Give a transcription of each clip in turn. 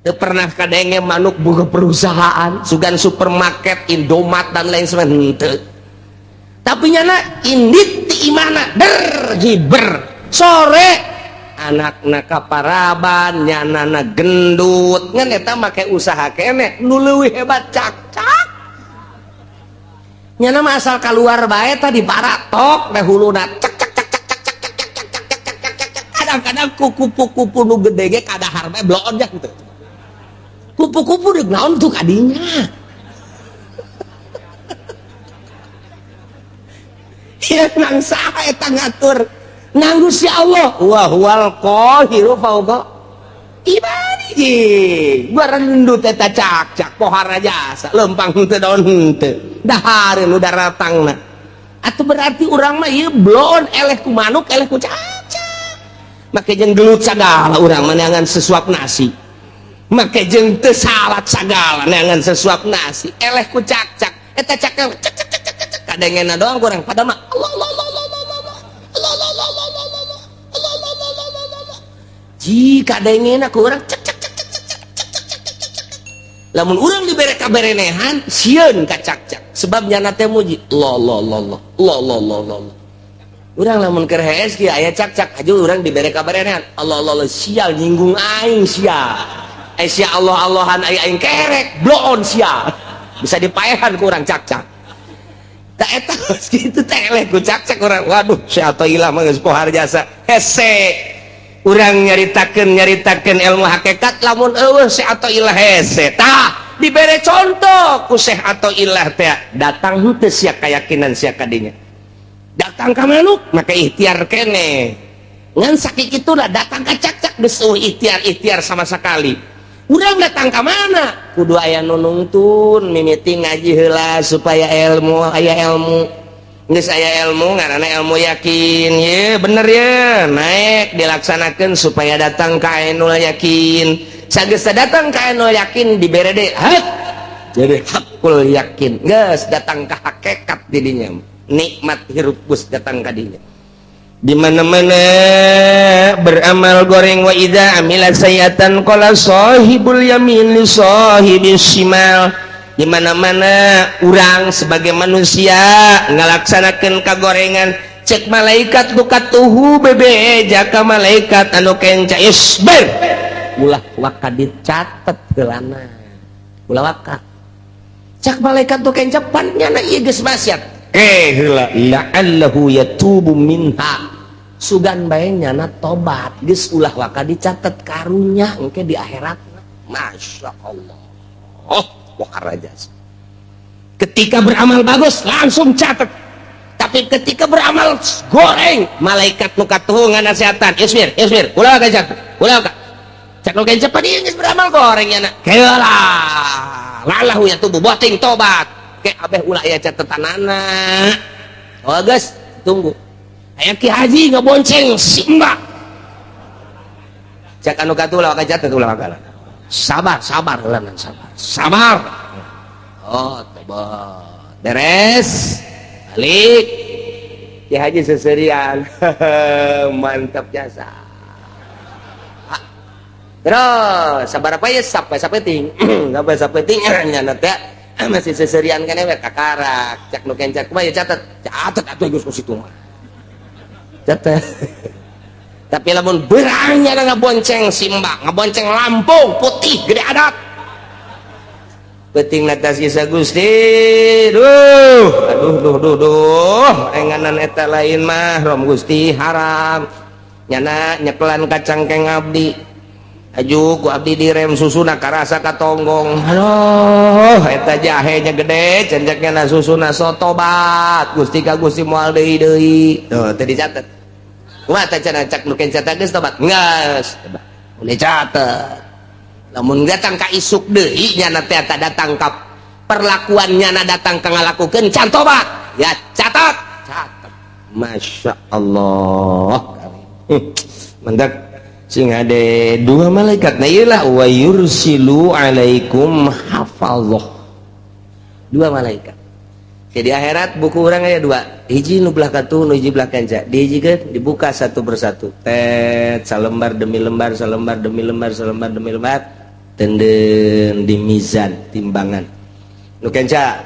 Teu pernah kadenge manuk boga perusahaan, sugan supermarket, Indomaret dan lain sebagainya, henteu. Tapi nyana indit ti imahna der jiber sore anakna kaparaban, nyanana gendut, ngan eta make usaha keneh. Nu leuwih hebat cakcak, nyana mah asal keluar bae tadi baratok teh huluna cak cak cak cak cak cak cak cak cak cak cak cak cak cak. Kadang-kadang ku kupu-kupu nu gede ge kadahar bae bloon gitu. Kupu-kupu deuk naon tuh kadinya ya, nang saha eta ngatur? Nanggus ya Allah wa huwal qahiru fauqa ibadihi. Barendut eta cak-cak pohara jasa lempang henteu daun henteu dahareun nu daratangna. Atuh berarti urang mah ieu bloon eleh ku manuk, eleh ku cak-cak. Make jeung gelut sagala urang mah neangan sesuap nasi, make jeung teu salat sagala neangan sesuap nasi, eleh ku cak-cak. Eta cak cak cak cak cak cak kadengena doang kurang, padahal mah Allah Allah Allah Allah Allah Allah Allah Allah Allah Allah Allah Allah Allah Allah Allah. Jika dengena ku urang cek cek cek cek cek cek cek cek cek cek cek. Lamun urang dibere kaberenehan sieun ka cak-cak, sebab nyana teh muji Allah Allah Allah Allah Allah Allah Allah Allah. Urang lamun keur hees kieu aya cak-cak aju urang dibere kaberenehan Allah Allah Allah, sial nyinggung aing sia, eh sia Allah Allahan aya aing kerek bloon sia, bisa dipaehan ku urang cak-cak. Tak eta kitu teh eleh ku cak-cak urang. Waduh, si Athoillah mah geus pohar jasa hese. Urang nyaritakeun nyaritakeun ilmu hakikat lamun eueuh si Athoillah hese. Tah dibere contoh ku Syekh Athoillah teh, datang henteu sia keyakinan sia kadinya? Datang ka manuk maka ikhtiar kene, ngan sakit itulah datang ka cak-cak geus eueuh ikhtiar ikhtiar sama sekali. Urang datang ka mana kudu aya nu nungtun, mimiti ngaji heula supaya ilmu aya ilmu. Geus aya ilmu ngaranna ilmu yakin ye, bener ya, naik dilaksanakeun supaya datang ka ainul yakin. Sageus datang ka ainul yakin dibere deui hak jadi hakul yakin, geus datang ka hakikat didinya, nikmat hirup geus datang ka dinya. Di mana-mana beramal goreng, wa idza amila sayiatan qala sahibul yamin li sahibis shimal. Di mana-mana urang sebagai manusia ngalaksanakeun kagorengan, cek malaikat nu katuhu bebe jaka malaikat anu kenca, isbir, ulah waka dicatet heulana, ulah waka. Cek malaikat nu kenca, pan nyana ieu geus maksiat, eh heula, la'allahu yatubu minha, sugan bae nyana tobat, geus ulah waka dicatet, karunya engke di akhirat. Masya Allah, oh wakaraja. Ketika beramal bagus langsung catat, tapi ketika beramal goreng malaikat nu katuhu nganasehatan, isbir isbir, ulah waka catet, ulah waka. Cek nu kenca, pan ieu geus beramal goreng nyana, heula la'allahu yatubu, boting tobat ke abeh ulah aya catetanana. Oh geus tunggu aya Ki Haji ngebonceng si Mbak, cek anu katuh, ulah waka catet, ulah waka, sabar sabar heula, sabar sabar. Oh tobat beres balik Ki Haji seserian, mantap jasa. Terus sabar apa ya, sampai sapeting sampai sapeting nyana teh masih seserian kan we kakarak. Cek nu kenca, kumaha ya, catet catet atuh geus ku situ mah catet. Tapi lamun berangnya ngabonceng si Mbak, ngabonceng Lampung putih gede adat penting atas kisah Gusti, duh aduh duh duh duh, enganan eta lain mahram Gusti, haram. Nyana nyekelan kacangkeng abdi, aju ku abdi direm, susuna karasa katonggong, aduh eta jahenya gede cenceknya na susuna. So tobat Gusti ka Gusti, moal deui deui. Tuh teu dicatet. Kumaha teh cenah cak nu kenca geus tobat? Geus udah catet. Lamun datang ka isuk deui nyana teh datang ka perlakuan nyana datang ka ngalakukeun can tobat ya, catat catat. Masya Allah, mantap. Sing ada dua malaikat. Nah iyalah, wa yursilu alaikum hafazah, dua malaikat. Jadi akhirat buku orang aya dua, hiji nu belah katuh, nu hiji belah kenca. Dihijikeun, dibuka satu persatu tet, salembar demi lembar, salembar demi lembar, salembar demi lembar. Tenden di mizan, timbangan nu kenca,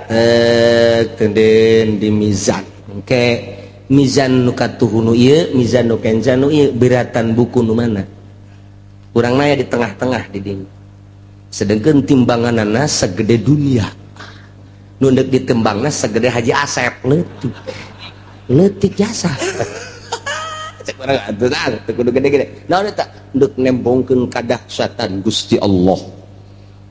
tenden di mizan. Engke mizan nu katuhu nu ieu, mizan nu kenca nu ieu, beratan buku nu mana? Urang naya di tengah-tengah di dinya, sedangkan timbanganana segede dunia, nu deuk ditembangna segede Haji Asep, leutik leutik jasa. Cek urang atuh teu kudu gede-gede. Naon eta? Deuk nembongkeun kadahsyatan Gusti Allah.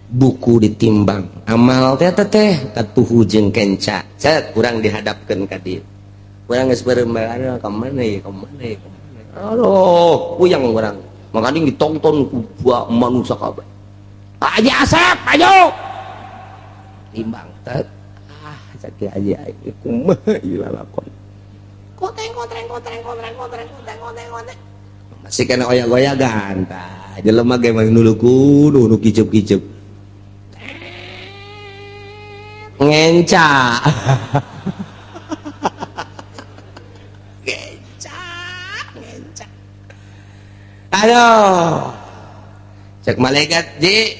Buku ditimbang, amal teh teh katuhu jeung kenca. Cek urang dihadapkeun ka dieu, urang geus beureum, ka mana ya, ka mana ya, ka mana? Aduh, puyeng urang. Makanya ditonton ku manusia kabeh. Haji Asep, ayo timbang. Tet, ah, cek Haji, kumaha ieu lalakon? Kotreng kotreng kotreng kotreng kotreng kotreng kotreng kotreng, masih kena oyak-oyagan. Tah, jelema ge mah nuluku nu kiceup-kiceup ngenca ngenca ngenca. Aduh, cek malaikat, "Ji,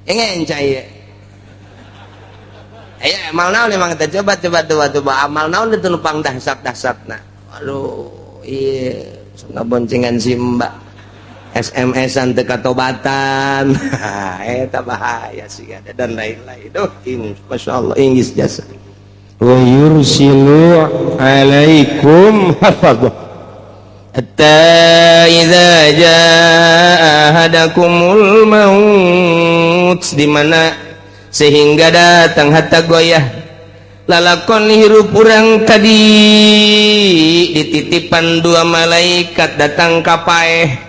ngenca ieu. Ayo, amal naon emang teh? Coba coba coba coba, amal naon itu numpang dahsyat dahsyatna?" Aduh, iya, boncengan si mbak, SMS-an teu katobatan, eta bahaya sih ada dan lain-lain. Duh, ini masya Allah, Inggris jasa. Wa yursilu alaikum hafadzah. Hatta idza jaa ahadakumul maut, di mana sehingga datang hatta goyah lalakon hirup urang tadi dititipan dua malaikat datang ka paeh.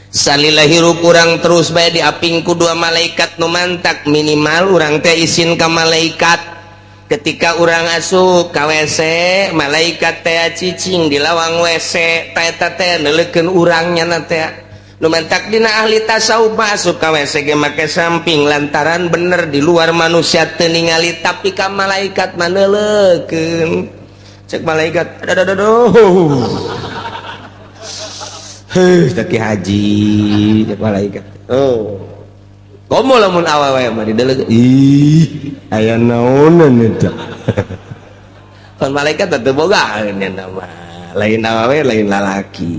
Salila hirup urang terus bae diaping ku dua malaikat, nu mantak minimal urang teh isin ka malaikat. Ketika urang asup ka WC, malaikat teh cicing di lawang WC, teh teh neuleukeun urangnya na teh. Nu mantak dina ahli tasawuf masuk ka WC ge make samping, lantaran bener di luar manusia teu ningali, tapi ka malaikat mah neuleukeun. Cek malaikat, "Aduh aduh aduh, heuh, teh haji." Cek malaikat, "Oh, komo lamun awewe mah dideuleuk, ih, aya naonan eta?" Pan malaikat teh boga nama lain awewe, lain lalaki,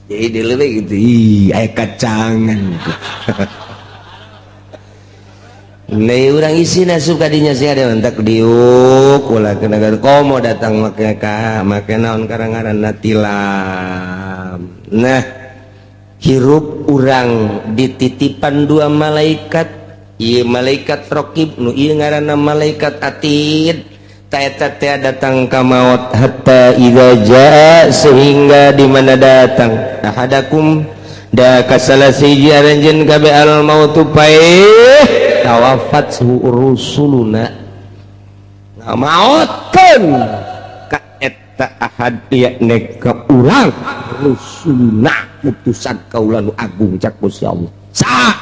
jadi dileuleuk gitu, ih, aya kacangan gitu. Nah, urang isi asup kadinya sih ada mentak diuk ulah kena komo datang make ka make naon karang-ngaranna tilam. Nah, hirup urang dititipan dua malaikat, ieu malaikat rokib, nu ieu ngaranna malaikat atid. Ta eta teh datang ka maut. Hatta idza jaa, sehingga di mana datang, ahadakum, da ka salah siji aranjeun kabeh, al mautu, paeh, tawafat rusuluna, ngamaotkeun ka eta ahad, yakni ka urang, rusuluna, utusan kaula nu agung. Cak Gusti Allah, sa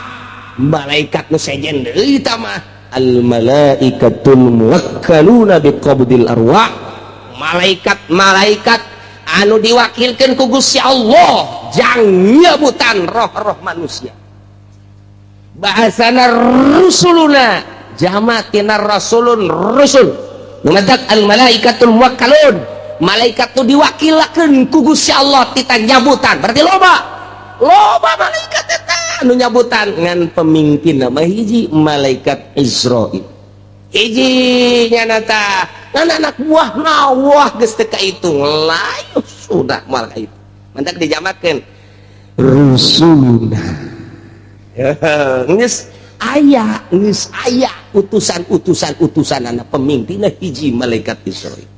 malaikat nu sejen deui tah mah? Al malaikatul muwakkaluna biqabdil arwah, malaikat malaikat anu diwakilkan ku Gusti Allah jang nyebutan roh-roh manusia. Bahasana rusuluna jama tina rasulun, rusul. Numatak al malaikatul muwakkalun, malaikat tu diwakilakeun ku Gusti Allah tita nyabutan, berarti loba loba malaikat eta anu nyabutan, ngan pemimpin nama hiji, malaikat Israil hiji nyana tah, ngan anak buah nawah geus teu kahitung, layu sudah moal kahitung. Mantak dijamakeun rusuluna. Geus aya, geus aya utusan-utusan, utusan anak pemimpinna hiji, malaikat Israil.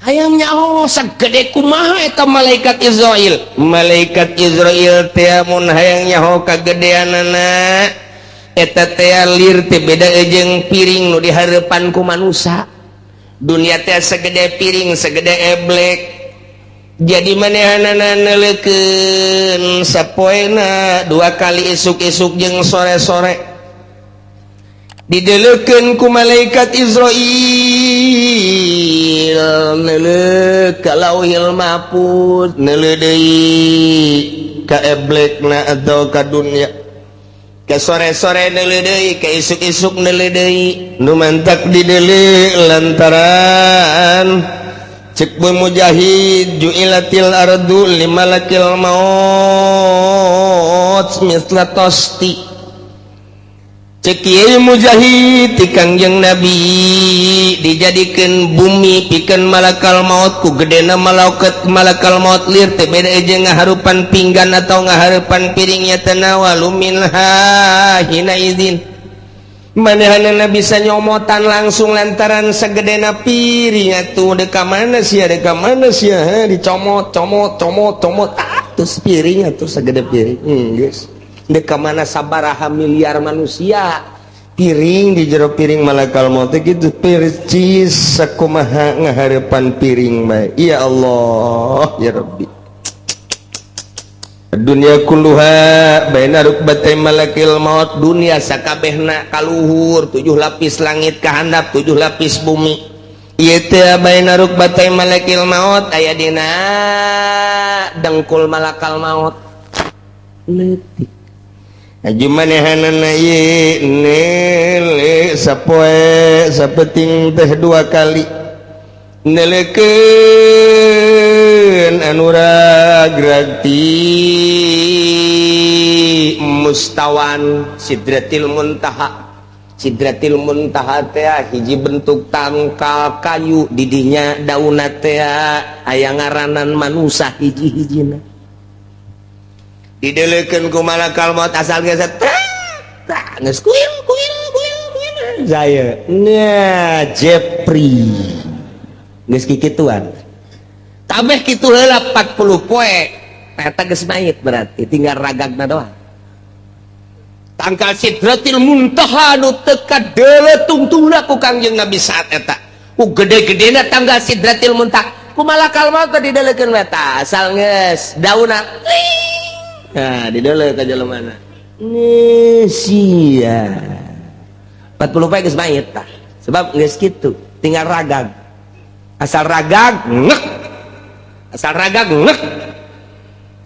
Hayang nyaho sagede kumaha eta malaikat Israil? Malaikat Israil teh mun hayang nyaho kagedeanana eta teh, lir teh beda jeung piring nu dihareupan ku manusia. Dunia teh segede piring, segede eblek. Jadi manehanana neuleukeun sapoena dua kali, isuk-isuk jeung sore-sore, dideleukeun ku malaikat Israil, neuleuh ka Lauhil Mahfuz, neuleuh deui ka eblekna atau ka dunia. Ke sore-sore neuleuh deui, ke isuk-isuk neuleuh deui. Nu mantak dideuleu lantaran cek Bu Mujahid ju'ilatil ardu limalakil maut misla tosti. Cek Kiai Mujahid ti Kangjeng Nabi dijadikeun bumi pikeun malakal maut ku gedena malaukat malakal maut lir teh beda jeung ngaharupan pinggan atau ngaharupan piringnya tanawalu minha hina izin manehanna bisa nyomotan langsung lantaran segedena piring atuh deka mana sia dicomot comot comot comot atuh piring atuh segede piring geus deka mana sabaraha miliar manusia piring di jero piring malakal maut gitu percis sakumaha ngaharepan piring mah. Ya Allah ya Rabbi, dunia kulluha baina rukbatay malakil maut, dunia sakabehna kaluhur 7 lapis langit kahandap 7 lapis bumi ieu teh baina rukbatay malakil maut aya dina dengkul malakal maut leutik. Aju manehanana ieu neule sapoe sapeting teh 2 kali neleukeun anu ragrag ti mustawan Sidratil Muntaha. Sidratil Muntaha teh hiji bentuk tangkal kayu didinya daunna teh aya ngaranan manusa hiji-hijina dideleukeun ku malakal maut asal geus tah geus kuil kuil kuil kuil saya nya Jepri geus kikituan kabeh kitu heula 40 poe eta geus mayit berarti tinggal ragagna doang. Tangkal Sidratil Muntaha nu teu kadeuleu tungtungna ku Kangjeng Nabi saat eta ku gede-gedena tanggal Sidratil Muntaha ku malakal maut teh dideleukeun eta asal geus daunna. Nah, dideuleu ka jelema nih sia 40 poe geus mayit tah sebab geus kitu tinggal ragag asal ragag ngek asal ragag ngek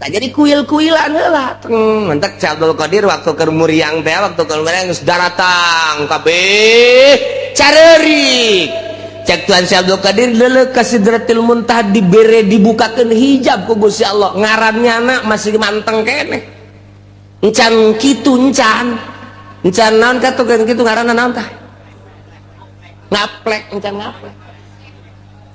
tak jadi kuil-kuilan heula teng mentak Syekh Abdul Qadir waktu keur muriang teh waktu keur muriang geus daratang kabeh careurik cek Tuhan Syekh Abdul Qadir deuleu ka Sidratil Muntaha dibere dibukakeun hijab ku Gusti Allah ngarannya anak masih manteng keneh encan kitu encan encan naon katukeun kitu ngaranna naon tah ngaplek encan ngaplek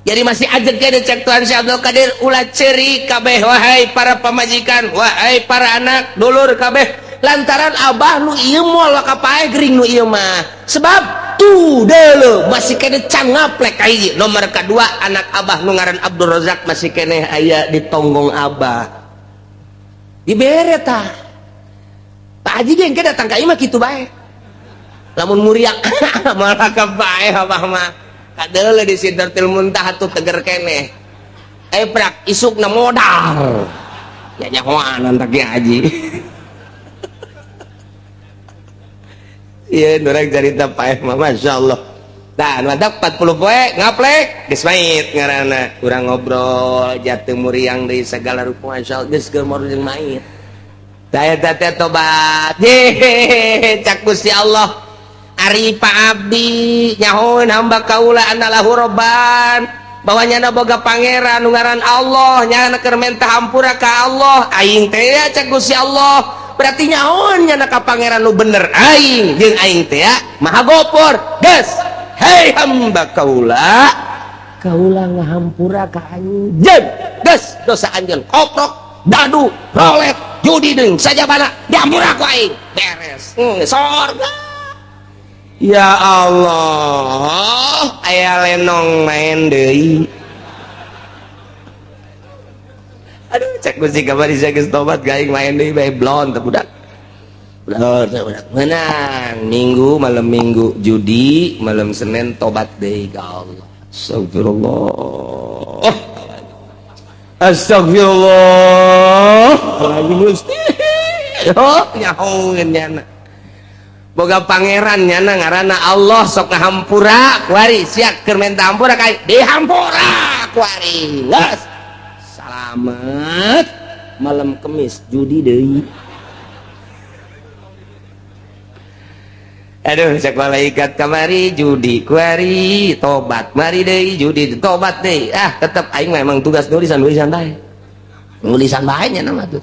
jadi masih ajeg keneh cek Tuhan Syekh Abdul Qadir ulah ceurik kabeh wahai para pamajikan wahai para anak dulur kabeh lantaran abah nu ieu moal kapae gering nu ieu mah sebab tuh dulu masih kene can ngaplek kahiji nomor kedua anak abah nu ngaran Abdul Razak masih kene aya di tonggong abah dibere tah Pak Haji ge engke datang ka imah kitu bae lamun muriak malah ka bae abah mah kadeuleu di Sidratil Muntaha tuh teger keneh prak isukna modal ya nyahoanan tah Ki Haji. Iya, orang cerita paeh mah masya Allah. Tah, mantap 40 poe ngaplek geus mait ngaranna. Urang ngobrol jatuh muriang deui segala rupa masya Allah geus geumor jeung mait. Tah eta teh tobat. Hehehe, cak Gusti Allah. Ari Pak Abdi nyahoeun hamba kaula anallahu robban. Bahwa nyana boga pangeran nu ngaran Allah, nyana keur menta hampura ka Allah. Aing teh cak Gusti Allah. Berarti nyaon nyana ka pangeran nu bener aing jeung aing teh maha gopor geus hei hamba kaula kaula ngahampura ka anjeun geus dosa anjeun koprok dadu rolet judi deung sajabana dihampura ku aing beres sorga ya Allah aya lenong main deui. Aduh cek Gusti kamari saya geus tobat gaing main deui bae blon teh budak. Blon teh budak. Menang minggu malam minggu judi malam Senin tobat deui ka Allah. Astagfirullah. Astagfirullah. Lagi Gusti. Oh nyahoeun nyana. Boga pangeran nyana ngaranna Allah sok ngahampura kuari sia keur menta hampura ka dihampura kuari. Geus. Selamat malam Kemis judi deui. Aduh, cek malaikat kamari judi kuari tobat mari deui judi tobat deui. Ah, tetep aing mah emang tugas nulisan-nulisan bae. Nulisan bae nya nama tuh.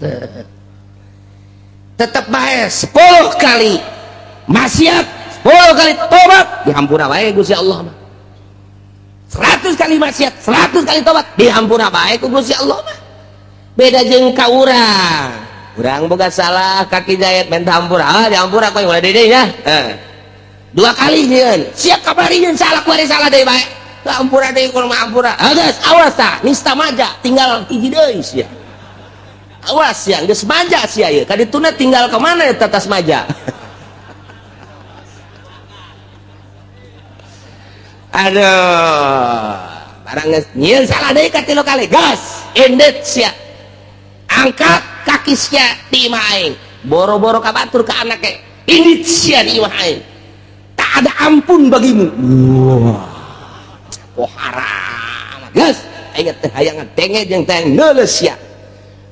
Tetep bae 10 kali maksiat, 10 kali tobat dihampura bae Gusti Allah mah. 100 kali maksiat, 100 kali tobat dihampura bae ku Gusti Allah mah. Beda jeung ka urang. Urang boga salah kaki jayat minta hampura. Ah, dihampura kok ulah deui nya. Heeh. 2 kali nyieun. Siap kamari nyeun salah kuari salah deui bae. Hampura deui kudu mah hampura. Ah geus awas tah, nista maja tinggal hiji deui sia. Awas sia, geus maja sia ieu. Kadituna tinggal ka mana eta tas maja? Aduh, barang geus nyieun salah deui ka 3 kali. Gas, endet sia. Angkat kaki sia di imah aing. Boro-boro ka batur ka anak ge. Indit sia di imah aing. Tak ada ampun bagimu. Wah. Oh haram. Geus, aing teh hayang denge jeung teh neuleus sia.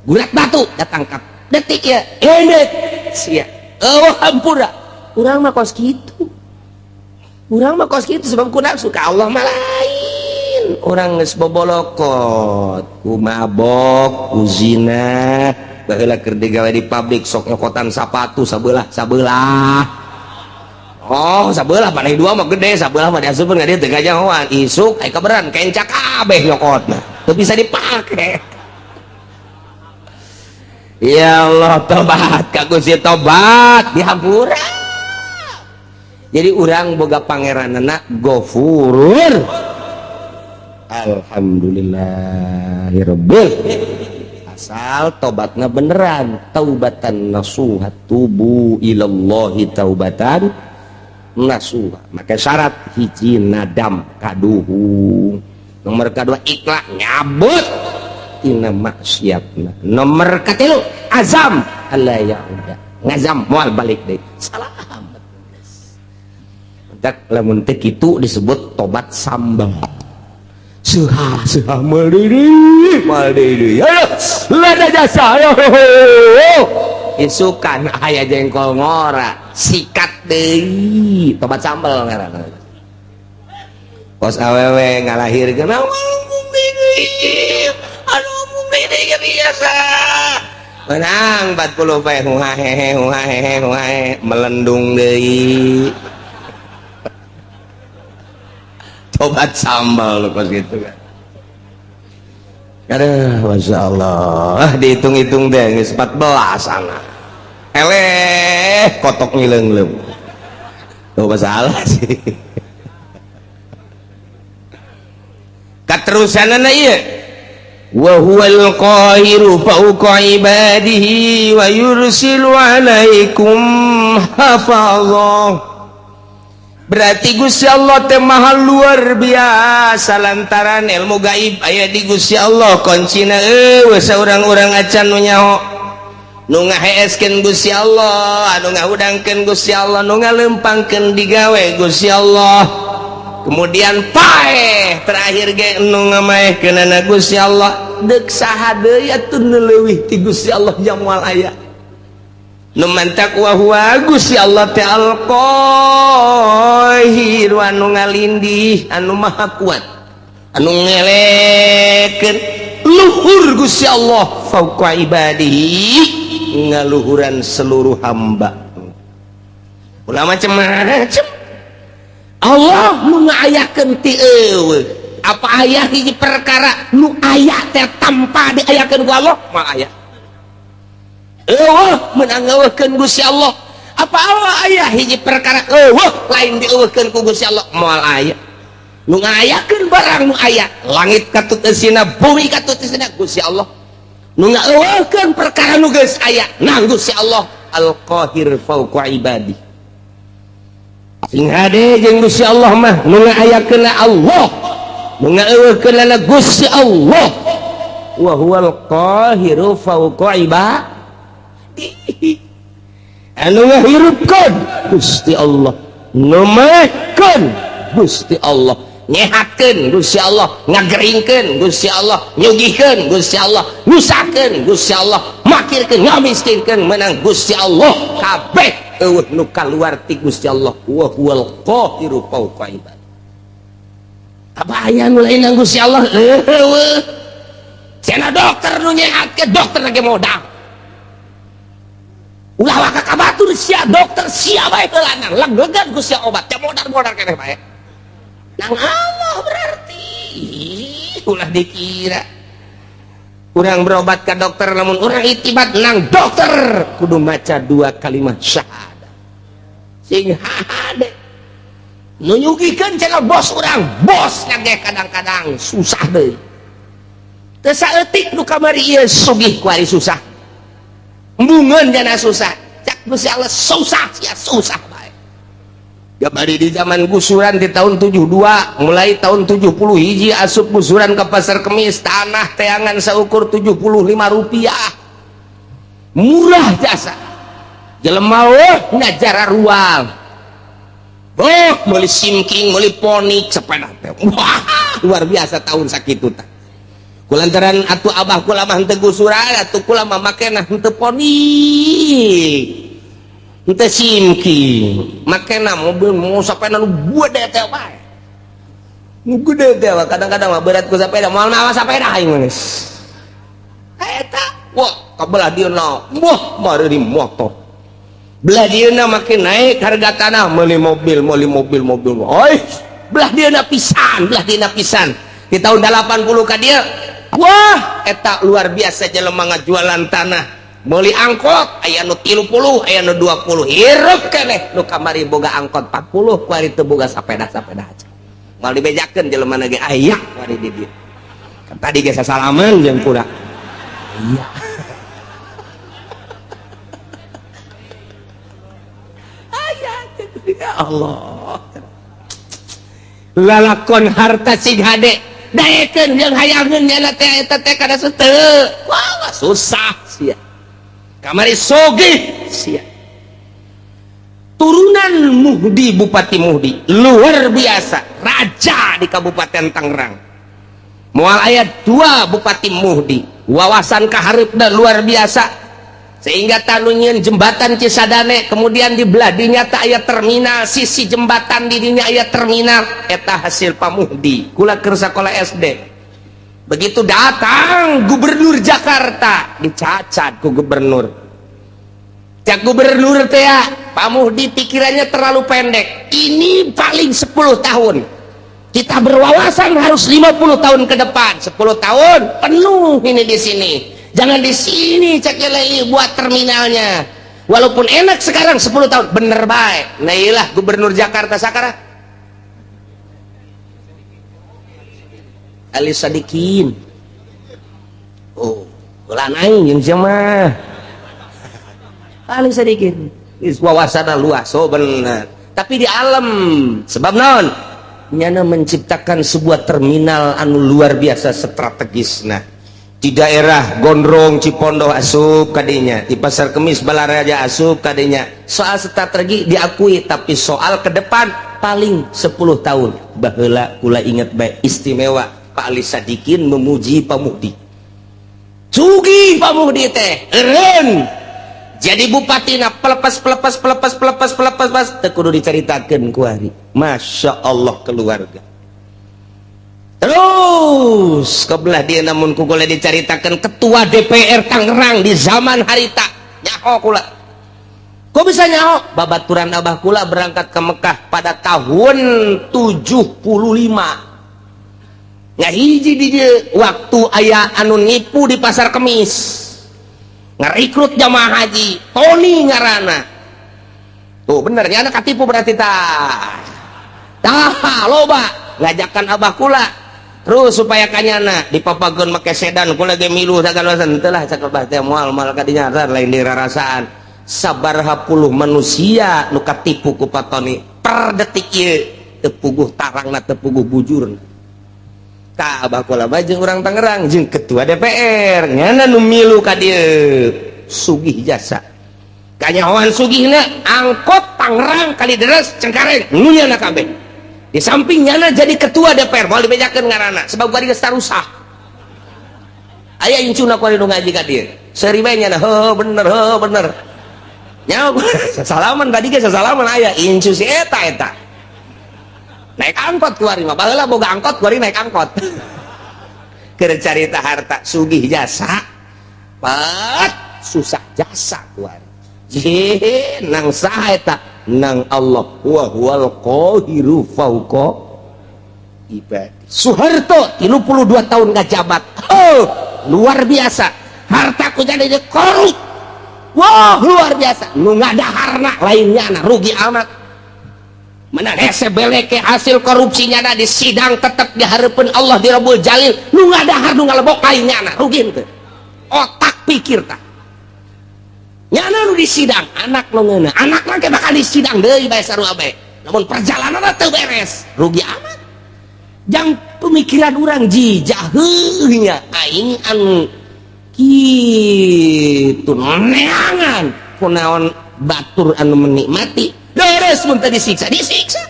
Gurat batu datangkap. Detik ya, endet sia. Eueuh hampura. Urang mah kos kitu. Urang mah kos kitu sebab ku nafsu ka Allah mah lain. Urang geus bobolokot, ku mabok, ku zina, baheula keur digawe di pabrik sok nyokotan sapatu sabelah-sabelah. Oh, sabelah maneh dua mah gede, sabelah mah diasupkeun ka dieu teu kajahoan. Isuk aya kaberan kenca kabeh nyokotna. Teu bisa dipake. Ya Allah, tobat ka Gusti, tobat dihampura. Jadi urang boga pangeranna Gofurur. Alhamdulillahirabbil. Asal tobatna beneran, taubatan nasuha, tubu ilallahi taubatan nasuha. Maka syarat hiji nadam kaduhung. Nomor kedua ikhlas nyabut tina maksiatna. Nomor katilu azam alla yauda. Ngazam moal balik deui. Salam. Tak lamun teh kitu disebut tobat sambal. Seuha seuha moal deui, moal deui. Ayo, lada jasa. Ayo. Isukan aya jengkol ngora, sikat deui. Tobat sambal ngaranna. Kos awewe ngalahirkeun aduh mung deui biasa. Menang 40 poe huhahehe huhahehe huhahe melendung deui. Tobat sambal kos gitu kan. Aduh, Masya Allah, dihitung-hitung deh geus 14 anak. Eleh, kotok ngileung-leung. Tuh masalah sih. Katerusanana ieu. Wa huwal qahiru fawqa ibadihi wa yursilu alaikum hafazah. Berarti Gusti Allah teh maha luar biasa lantaran ilmu gaib aya di Gusti Allah kuncina eueuh saurang-urang acan nu nyaho nu ngaheeskeun Gusti Allah anu ngahudangkeun Gusti Allah nu ngalempangkeun digawe Gusti Allah kemudian paeh terakhir ge nu ngamaehkeunana Gusti Allah deuk saha deui atuh nu leuwih ti Gusti Allah jang moal aya nu mantak wa huwa Gusti Allah teh al-Qahir anu ngalindih anu maha kuat anu ngelekeun luhur Gusti Allah fauqa ibadihi ngaluhuran seluruh hamba. Ulah macam-macam Allah nu ngayakeun ti eueuh apa aya hiji perkara nu aya teh tanpa diayakeun ku Allah mah aya. Eueuh meunang ngeueuhkeun Gusti Allah. Apa Allah aya hiji perkara eueuh lain dieueuhkeun ku Gusti Allah moal aya. Nu ngayakeun barang nu aya langit katut eusina bumi katut eusina Gusti Allah. Nu ngaeueuhkeun perkara nu geus aya nang Gusti Allah Al-Qahir fauqa ibadi. Sing hade jeung Gusti Allah mah nu ngaayakeunna Allah, nu ngaeueuhkeunna Gusti Allah. Wa huwal qahiru fauqa ibadi. Anu ngahirupkeun Gusti Allah, nu maehkeun Gusti Allah, nyehatkeun Gusti Allah, ngageringkeun Gusti Allah, nyugihkeun Gusti Allah, nyusahkeun Gusti Allah, makirkeun, ngamiskinkeun menang Gusti Allah kabeh. Eueuh nu kaluar ti Gusti Allah, wa huwal qahiru fawqa ibad. Aya nu lain nang Gusti Allah? Eueuh. Cenah dokter nu nyehatkeun, dokter lagi modal. Ulah waka ka batur sia, dokter sia bae heulana leglegan ku sia obat teh, modal-modal keneh bae nang Allah. Berarti ulah dikira urang berobat ke dokter. Lamun urang itibat nang dokter, kudu maca dua kalimat syahadat sing hade. Nu nyugihkeun cenah bos urang, bos ge kadang-kadang susah deui. Teu saeutik nu kamari ieu sugih, kuari susah, embungeun jana susah. Cak Gusti Allah, susah sia, susah bae. Gamari di zaman gusuran di tahun 72, mulai tahun 70 hiji asup gusuran ke Pasar Kemis, tanah teangan seukur 75 rupiah, murah jasa. Jelema oh ngajara ruang, oh meuli simking, meuli Phoenix, sepeda teh wah luar biasa tahun sakitu tah. Kulantaran atuh abah kula mah henteu gusuran, atuh kula mah makena henteu Phoenix, henteu simking, makena mobil mau sepeda nu gede teh bae, nu gede teh. Kadang-kadang mah berat ku sepeda, moal mawa sepeda aing mah. Eta wah kabelah dieuna, wah mari motor. Belah dieuna makin naik harga tanah, meuli mobil, meuli mobil, mobil. Oi, belah dieuna pisan, belah dieuna pisan di tahun 80 ka dieu. Wah, eta luar biasa jelema ngajualan tanah, meuli angkot aya nu 30, aya nu 20, hirup keneh. Nu kamari boga angkot 40, kuari teu boga sapeda-sapeda aja. Moal dibejakeun jelema ge aya kuari di dieu. Kan tadi ge sasalaman jeung kula. Iya. Aya ya Allah. Lalakon harta sing hade daekeun jeung hayangeun nyana teh eta teh kada teu. Wah, susah sia. Kamari sogih sia. Turunan Muhdi, Bupati Muhdi luar biasa, raja di Kabupaten Tangerang. Moal aya dua Bupati Muhdi, wawasan kahareupna luar biasa sehingga tanu nyieun jembatan Cisadane. Kemudian di belah dinya tak aya terminal, sisi jembatan di dinya aya terminal, eta hasil Pak Muhdi. Kula keur sakola SD, begitu datang gubernur Jakarta, dicacat ku gubernur. Cak gubernur teh, "Pak Muhdi pikirannya terlalu pendek. Ini paling 10 tahun. Kita berwawasan harus 50 tahun ke depan. 10 tahun penuh ini di sini. Jangan di sini," cek lagi, "buat terminalnya. Walaupun enak sekarang, 10 tahun bener baik." Nah, iyalah gubernur Jakarta sekarang Ali Sadikin. Oh, ulah aing jeung sia mah. Ali Sadikin wawasan luas, oh bener, tapi di alam sebab naon nyana menciptakan sebuah terminal anu luar biasa strategis. Nah, di daerah Gondrong, Cipondoh asup kadinya, di Pasar Kemis, Balaraja asup kadinya. Soal strategi diakui, tapi soal ke depan paling 10 tahun. Baheula kula inget baik, istimewa Pak Ali Sadikin memuji Pak Muhdi. Sugih Pak Muhdi teh eureun jadi bupati na, pelepas pelepas pelepas pelepas pelepas pas teu kudu dicaritakeun kuari. Masya Allah, keluarga terus kebelah dia. Namun ku boleh diceritakan ketua DPR Tangerang di zaman harita, nyaho kula. Kok bisa nyaho? Babaturan abah kula berangkat ke Mekah pada tahun 75, ngahiji di dia waktu aya anu nipu di Pasar Kemis, ngerekrut jamaah haji, Tony ngarana. Tuh bener ya, anak katipu berarti. Tah tah loba ngajakan abah kula terus supaya kanyana dipapagon make sedan. Kula ge milu sagala teu lah, cak abah teh, moal moal kadinya lain dirarasaan. Sabaraha puluh manusia nu katipu ku Pak Tony per detik ieu teu puguh tarangna, teu puguh bujurna. Tah, abah kula mah jeung urang Tangerang jeung ketua DPR nyana nu milu ka dieu. Sugih jasa, kanyahoan sugihna angkot Tangerang, Kalideres, Cengkareng nu nyana kabeh. Di samping nyana jadi ketua DPR, moal dibejakeun ngaranna sebab bari geus tarusak. Aya incuna kuari nu ngaji ka dieu, seuri bae nyana, heuh bener, heuh bener. Nyaho salaman tadi ge sasalaman aya incu si eta eta. Naik angkot kuari mah baheula boga angkot kuari naik angkot. Keur carita harta sugih jasa. Pat susah jasa kuari. Je nang saha eta? Nang Allah wa huwal qahiru fauqa ibadi. Soeharto 32 tahun ngajabat. Oh, luar biasa. Harta ku jadi korup. Wah, luar biasa. Nu ngadaharna lainnya na rugi amat. Menang hese beleke hasil korupsinya na di sidang tetep dihareupeun Allah di Rabbul Jalil. Nu ngadahar nu ngalebok lainnya na rugi henteu. Otak pikir tah. Nyana nu di sidang anak nu ngeunah, anak mah bakal di sidang deui bae sarua bae. Namun perjalanan teu beres, rugi amat. Jang pemikiran urang jijah heuh nya aing anu kitu neangan kunaon batur anu menikmati beres mun teu disiksa disiksa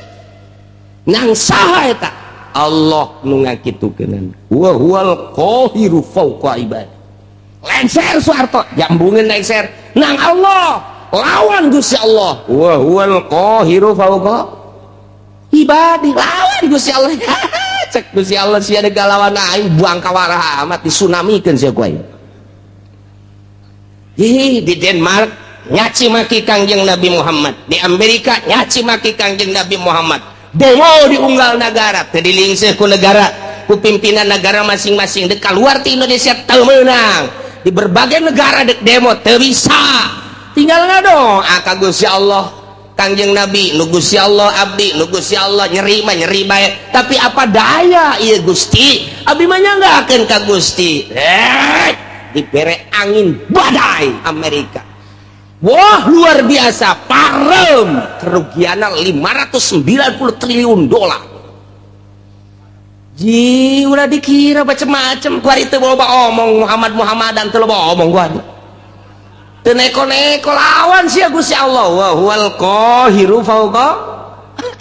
nang saha eta Allah nu ngakitukeun wa huwal qahiru fauqa ibad. Lengser Soeharto jambungeun lengser nang Allah lawan Gusti Allah wa huwal qahiru fauqa ibadi lawan Gusti Allah. Cek Gusti Allah sia lawan aing buang kawarah amat disunamikeun sia ku aing. Ih, di Denmark nyaci maki Kangjeng Nabi Muhammad, di Amerika nyaci maki Kangjeng Nabi Muhammad, demo di unggal negara teu dilingseuh ku negara, ku pimpinan negara masing-masing. Dek keluar ti Indonesia teu meunang, di berbagai negara dek demo teu bisa, tinggal ngadoa ka Gusti Allah Kangjeng Nabi nu Gusti Allah abdi nu Gusti Allah nyeri mah nyeri bae, tapi apa daya ieu Gusti abdi mah nyanggakeun ka Gusti. Dibere angin badai Amerika, wah luar biasa parem, kerugiannya 590 triliun dolar. Ji udah dikira macem-macem kuari teu loba omong Muhammad Muhammadan teu loba omong kuari teu neko-neko lawan sia Gusti Allah wa huwal qahiru fauqa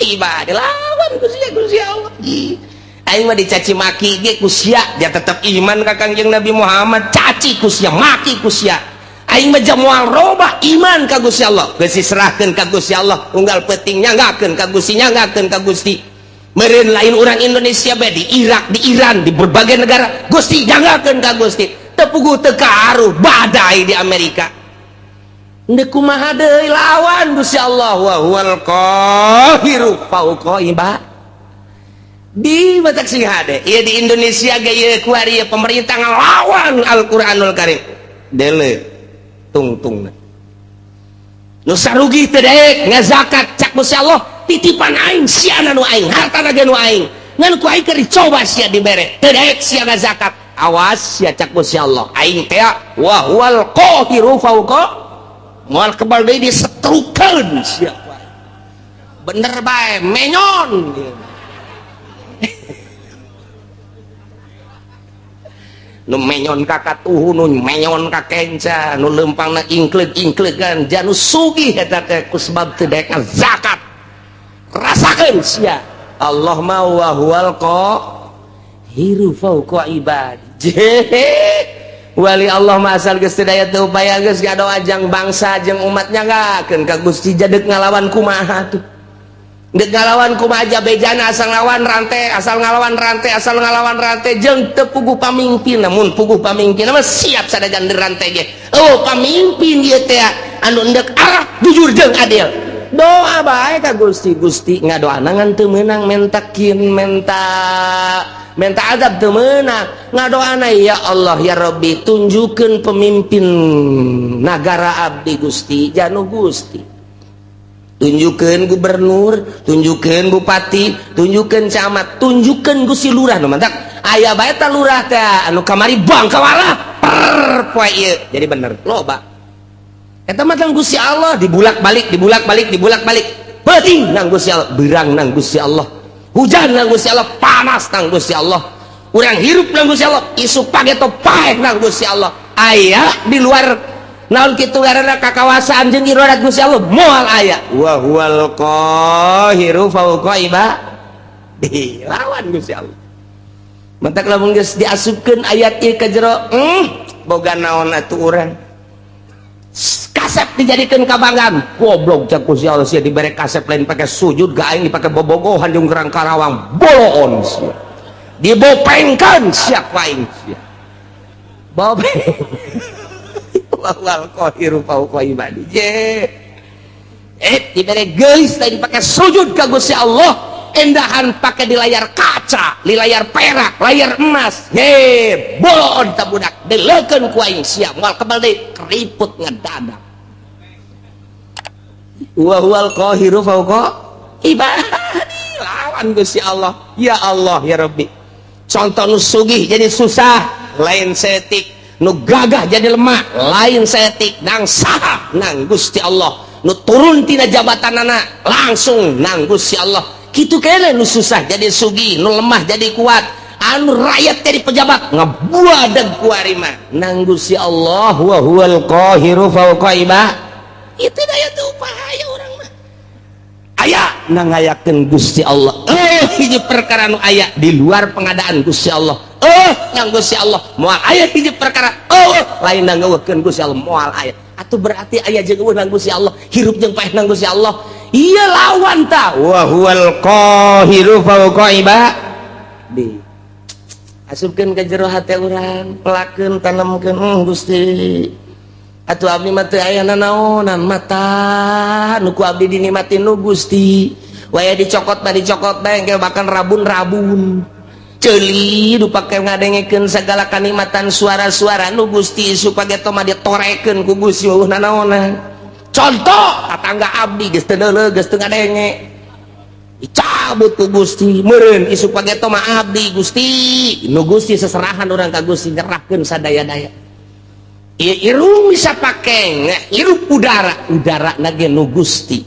ibadi lawan Gusti Gusti Allah. Ji aing mah dicaci maki ge ku sia dia tetep iman ka Kangjeng Nabi Muhammad, caci ku sia maki ku sia aing mah moal robah iman ka Gusti Allah, geus diserahkeun ka Gusti Allah unggal peuting nyanggakeun ka Gusti nyanggakeun ka Gusti. Meureun lain urang Indonesia bae di Irak, di Iran, di berbagai negara Gusti nyanggakeun ka Gusti teu puguh teu karuh badai di Amerika. Ndek kumaha deui lawan Gusti Allah wa huwal qahiru fauqa ibad. Di batak sing hade ieu di Indonesia ge ieu kuari ieu pemerintah ngalawan Al-Qur'anul Karim dele tungtungna nu sarugi teu daek ngazakat cak Gusti Allah titipan aing siana nu aing hartana ge nu aing ngan ku aing keur dicoba sia dibere teu daek sia ngazakat awas sia cak Gusti Allah aing teh wa huwal qahiru fauqa moal kebal deui disetrukeun sia bener bae menyon. Nu menyon ka katuhu nu menyon ka kenca nu leumpangna ingkleug-ingklegan janu sugih eta teh ku sebab teu daek zakat rasakeun sia Allah ma wa huwal qahiru fauqa ibadi. Wali Allah mah asal geus teu daya teu upaya geus ngadoa jang bangsa jeung umat nyanggakeun ka Gusti jadek ngalawan kumaha tuh. Dek ngalawan kumaha aja bejana asal ngalawan rantai asal ngalawan rantai asal ngalawan rantai jeung teu puguh pamimpin namun puguh pamimpin mah siap sadajan rantai ge. Oh pamimpin ieu teh anu endek arah jujur jeung adil. Doa bae ka Gusti Gusti ngadoana ngan teu meunang mentakin menta menta azab teu meunang ngadoana ya Allah ya Rabbi tunjukkeun pemimpin nagara abdi Gusti janu Gusti. Tunjukkeun gubernur, tunjukkeun bupati, tunjukkeun camat, tunjukkeun Gusti lurah nu mantak aya bae ta lurah teh anu kamari bangkawara per poe ieu jadi bener loba eta mah tang Gusti Allah dibulak-balik dibulak-balik dibulak-balik peuting nang Gusti Allah beurang nang Gusti Allah hujan nang Gusti Allah panas nang Gusti Allah urang hirup nang Gusti Allah isuk pageto paeh nang Gusti Allah aya di luar naon kitu ngaranna kakawasaan jeung iradat Gusti Allah moal aya wa huwal qahiru fauqa ibadi lawan Gusti Allah. Mentak lamun geus diasupkeun ayat ieu ka jero boga naon atuh urang Kasep dijadikan kabanggaan, goblok cek Gusti Allah, sia dibere kasep lain pakai sujud ga aing, dipake bobogohan jeung gerang Karawang, boloon sia, dibopengkeun sia ku aing, sia bopeng. Wal qahiru fawqa ibadi. Je dibere geulis lain pakai sujud ka Gusti Allah, endahan pakai di layar kaca, di layar perak, layar emas. He, boloon ta budak, deleukeun ku aing sia, moal kebal deui, keriput ngedadak. Wa huwal qahiru fawqa ibadi, lawan Gusti Allah. Ya Allah ya Rabbi. Contoh nu sugih jadi susah, lain setik. Nu gagah jadi lemah, lain setik. Nang saha? Nang Gusti Allah. Nu turun tina jabatanana langsung nang Gusti Allah. Kitu kene nu susah jadi sugih, nu lemah jadi kuat, anu rakyat jadi pejabat, ngebuadag ku mah nang Gusti Allah. Wa huwal qahiru fawqa ibadi. Itu daya tuh upaya urang mah aya nang ngayakeun Gusti Allah. Hiji perkara nu aya di luar pengadaan Gusti Allah, nang Gusti Allah. Moal aya hiji perkara lain nang ngeuweuhkeun Gusti Allah, moal aya. Atuh berarti aya jeung euweuh nang Gusti Allah, hirup jeung paeh nang Gusti Allah. Iya, lawan ta. Wa huwal qahiru fawqa ibadi. Asupkeun ka jero hate urang, pelakeun, tanemkeun. Gusti, atuh abdi mah teu aya nanaonan, mata nu ku abdi dinikmatin nu Gusti. Waya dicokot mah dicokot bae engke, bahkan rabun-rabun ceuli nu pake ngadengekeun segala kanikmatan suara-suara nu Gusti, supaya mah ditorekeun ku Gusti, eueuh nanaonan. Contoh tatangga abdi geus teu neuleuh, geus teu ngadenge, dicabut ku Gusti meureun isuk pageto mah abdi. Gusti nu Gusti, seserahan urang ka Gusti, nyerahkeun sadaya-daya. Ieu irung bisa pake hirup udara, udara nage nu Gusti,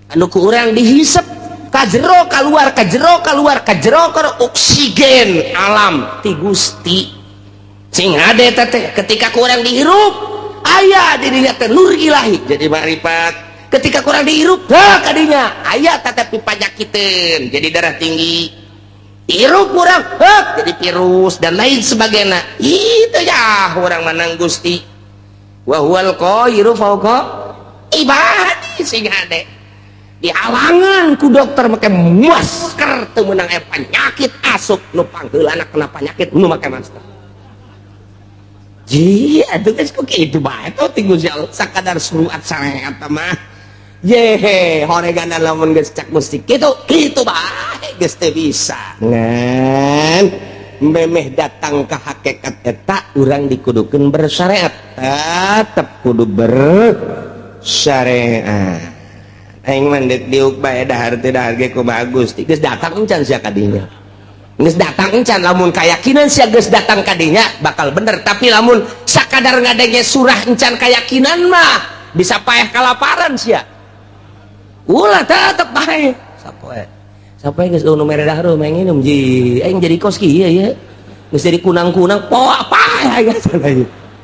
anu ku urang dihisep ka jero kaluar, ka jero kaluar, ka jero ka oksigen alam ti Gusti. Sing hade teh ketika ku urang dihirup aya di dinya teh nur ilahi jadi makrifat. Ketika ku urang dihirup heh kadinya aya tetapi panyakiteun jadi darah tinggi, hirup kurang heh jadi virus dan lain sebagainya. Itu ya urang menang Gusti. Wa huwal qahiru fawqa ibadi. Sing hade dihalangan ku dokter make masker teu meunang, aya penyakit asup, nu pangheulana kena penyakit nu make masker. Ji, atuh geus kok kitu bae tuh ti Gusti Allah, sakadar suruat sareat mah. Yehe, horegana lamun geus cak Gusti kitu, kitu bae geus teu bisa. Ngan memeh datang ke hakikat eta urang dikudukeun bersyariat. Tetep kudu bersyariat. Aing mah deuk diuk bae, dahar teu dahar ge kumaha Gusti. Geus datang encan sia kadinya? Geus datang encan? Lamun kayakinan sia geus datang kadinya bakal bener, tapi lamun sakadar ngadenge surah encan kayakinan mah bisa paeh kalaparan sia. Ulah, tetep bae. Sapoe. Sapoe geus nu mere dahar mah nginum ji. Aing jadi kos kieu ya. Geus jadi kunang-kunang poa paeh geus.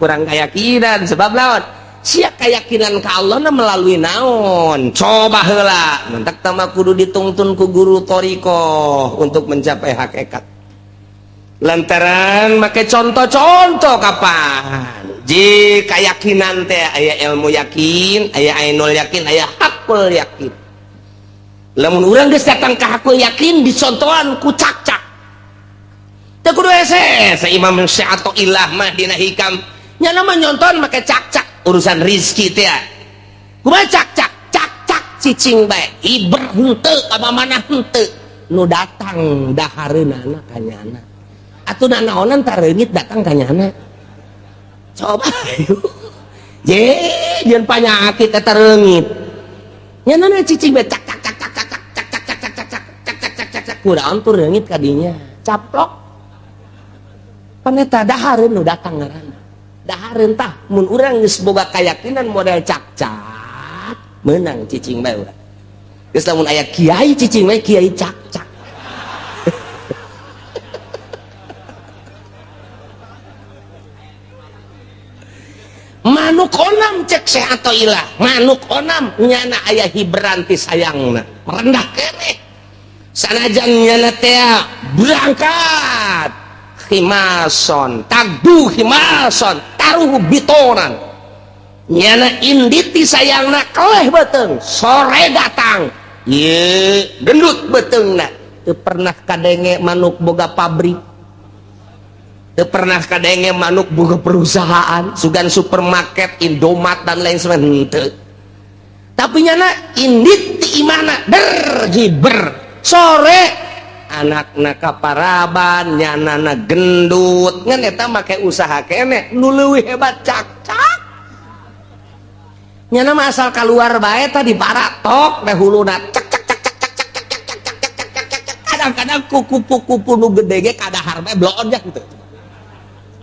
Kurang keyakinan sebab lawan sia keyakinan ka Allah na melalui naon? Coba heula, mentak tama kudu ditungtun ku guru thoriqoh untuk mencapai hakikat, lantaran make contoh-contoh kapan ji keyakinan teh aya ilmu yakin, aya ainul yakin, aya hakul yakin. Lamun urang geus datang ka hakul yakin, dicontohan ku cak-cak teu kudu hese. Imam Syathoillah mah dina Hikam nya mah nyontohan make cak-cak urusan rizki teh. Kumaha cak-cak? Cak-cak cicing bae, iber henteu ka mana henteu, nu datang dahareunana ka nyana. Atuh nanaonan tareungit datang ka nyana? Coba je jeung panyakit eta reungit nyana cicing bae, cak cak cak cak cak cak cak cak cak cak cak cak cak cak cak cak, kunaon tuh reungit kadinya caplok? Pan eta dahareun nu datang ngaranna dahareun. Tah, mun urang geus boga keyakinan model cak-cak, menang cicing bae urang. Geus lamun aya kiai cicing bae, kiai cak-cak. Manuk onam cek Syekh Athoillah, manuk onam nyana aya hiberan ti sayangna, merendah keneh sanajan nyana teh berangkat khimason tagdu khimason taruh bitonan. Nyana indit ti sayangna keleh beuteung, sore datang ye gendut beuteungna. Teu pernah kadenge manuk boga pabrik, teu pernah kadenge manuk boga perusahaan, sugan supermarket, Indomaret dan lain sebagainya, henteu. Tapi nyana indit ti imahna der jiber, sore anakna kaparaban, nyanana gendut. Ngan eta make usaha keneh. Nu leuwih hebat cakcak. Nyana mah asal keluar bae tadi baratok teh huluna cek cek cek cek cek cek cek cek cek cek cek cek cek. Kadang-kadang ku kupu-kupu nu gede ge kadahar bae bloon ya gitu.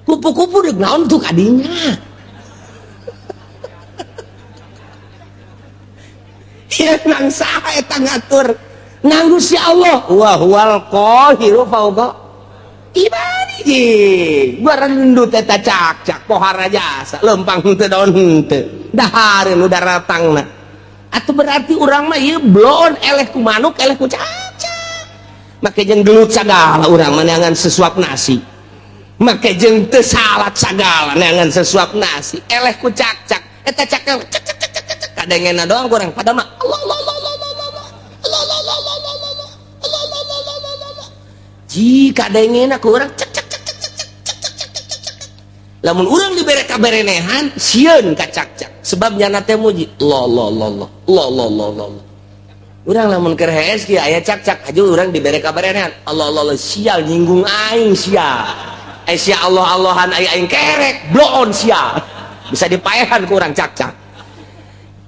Kupu-kupu deuk naon tuh kadinya. Ieu nang saha eta ngatur? Nganggo si Allah. Wa huwal qahiru fauqa ibadihi. Barendut eta cak-cak pohara jasa lempang henteu daun henteu. Dahareun nu daratangna. Atuh berarti urang mah ieu bloon eleh ku manuk, eleh ku cak-cak. Make jeung gelut sagala urang mah neangan sesuap nasi. Make jeung teu salat sagala neangan sesuap nasi. Eleh ku cak-cak. Eta cak-cak cak cak cak cak cak kadengena doang kurang padahal mah Allah Allah Allah Allah Allah Allah Allah Allah Allah Allah Allah Allah Allah Allah. Jika dengena ku urang cek cek cek cek cek cek cek cek cek cek cek. Lamun urang dibere kaberenehan sieun ka cak-cak. Sebab nyana teh muji Allah Allah Allah Allah Allah Allah Allah Allah. Urang lamun keur hees kieu aya cak-cak aju urang dibere kaberenehan Allah Allah Allah, sial nyinggung aing sia. Eh sia Allah Allahan aya aing kerek bloon sia. Bisa dipaehan ku urang cak-cak.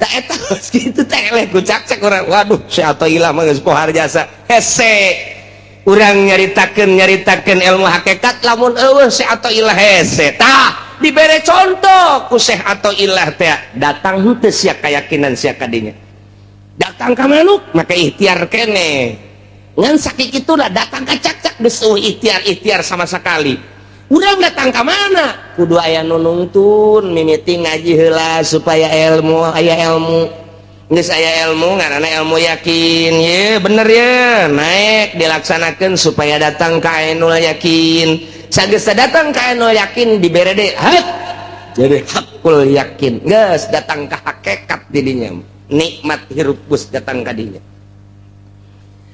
Tak eta kitu teh eleh ku cak-cak urang. Waduh, si Athoillah mah geus pohar jasa. Hese. Urang nyaritakeun ilmu hakikat lamun eueuh Syekh Athoillah hese. Tah, dibere contoh ku Syekh Athoillah teh datang henteu sia keyakinan sia kadinya. Datang ka manuk make ikhtiar keneh. Ngan sakituna datang ka cak-cak geus eueuh ikhtiar-ikhtiar sama sekali. Urang datang ka mana? Kudu aya nu nungtun mimiti ngaji heula supaya ilmu aya ilmu. Geus aya ilmu ngaranna ilmu yakin ye bener ye naik dilaksanakeun supaya datang ka ainul yakin. Sageus datang ka ainul yakin dibere deui hak jadi hakul yakin. Geus datang ka hakikat didinya. Nikmat hirup geus datang ka dinya.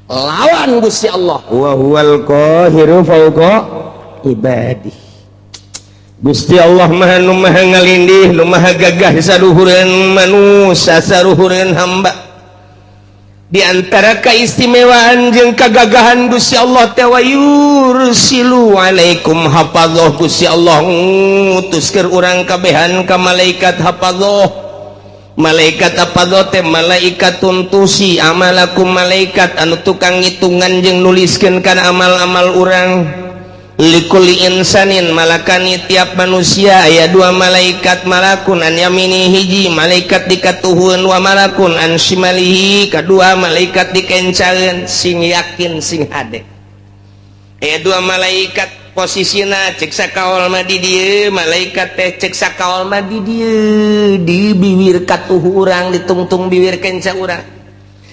Lawan Gusti Allah wa huwal qahiru fauqa ibadi. Gusti Allah maha nu maha ngalindih, nu maha gagah saluhureun manusia, saluhureun hamba. Di antara keistimewaan jeung kagagahan Gusti Allah teh wa yursilu alaikum hafadzah. Gusti Allah ngutus keur urang kabehan ka malaikat hafadzah. Malaikat hafadzah teh malaikat tuntusi amalakum, malaikat anu tukang ngitungan jeung nuliskeun kana amal-amal urang. Likulli insanin malakani tiap manusia aya dua malaikat, malakun an yamini hiji malaikat dikatuhun wa malakun an shimalihi kadua malaikat dikencaeun. Sing yakin sing hade aya dua malaikat posisina cek sakaol mah di dieu malaikat teh cek sakaol mah di dieu di bibir katuhu urang ditungtung bibir kenca urang.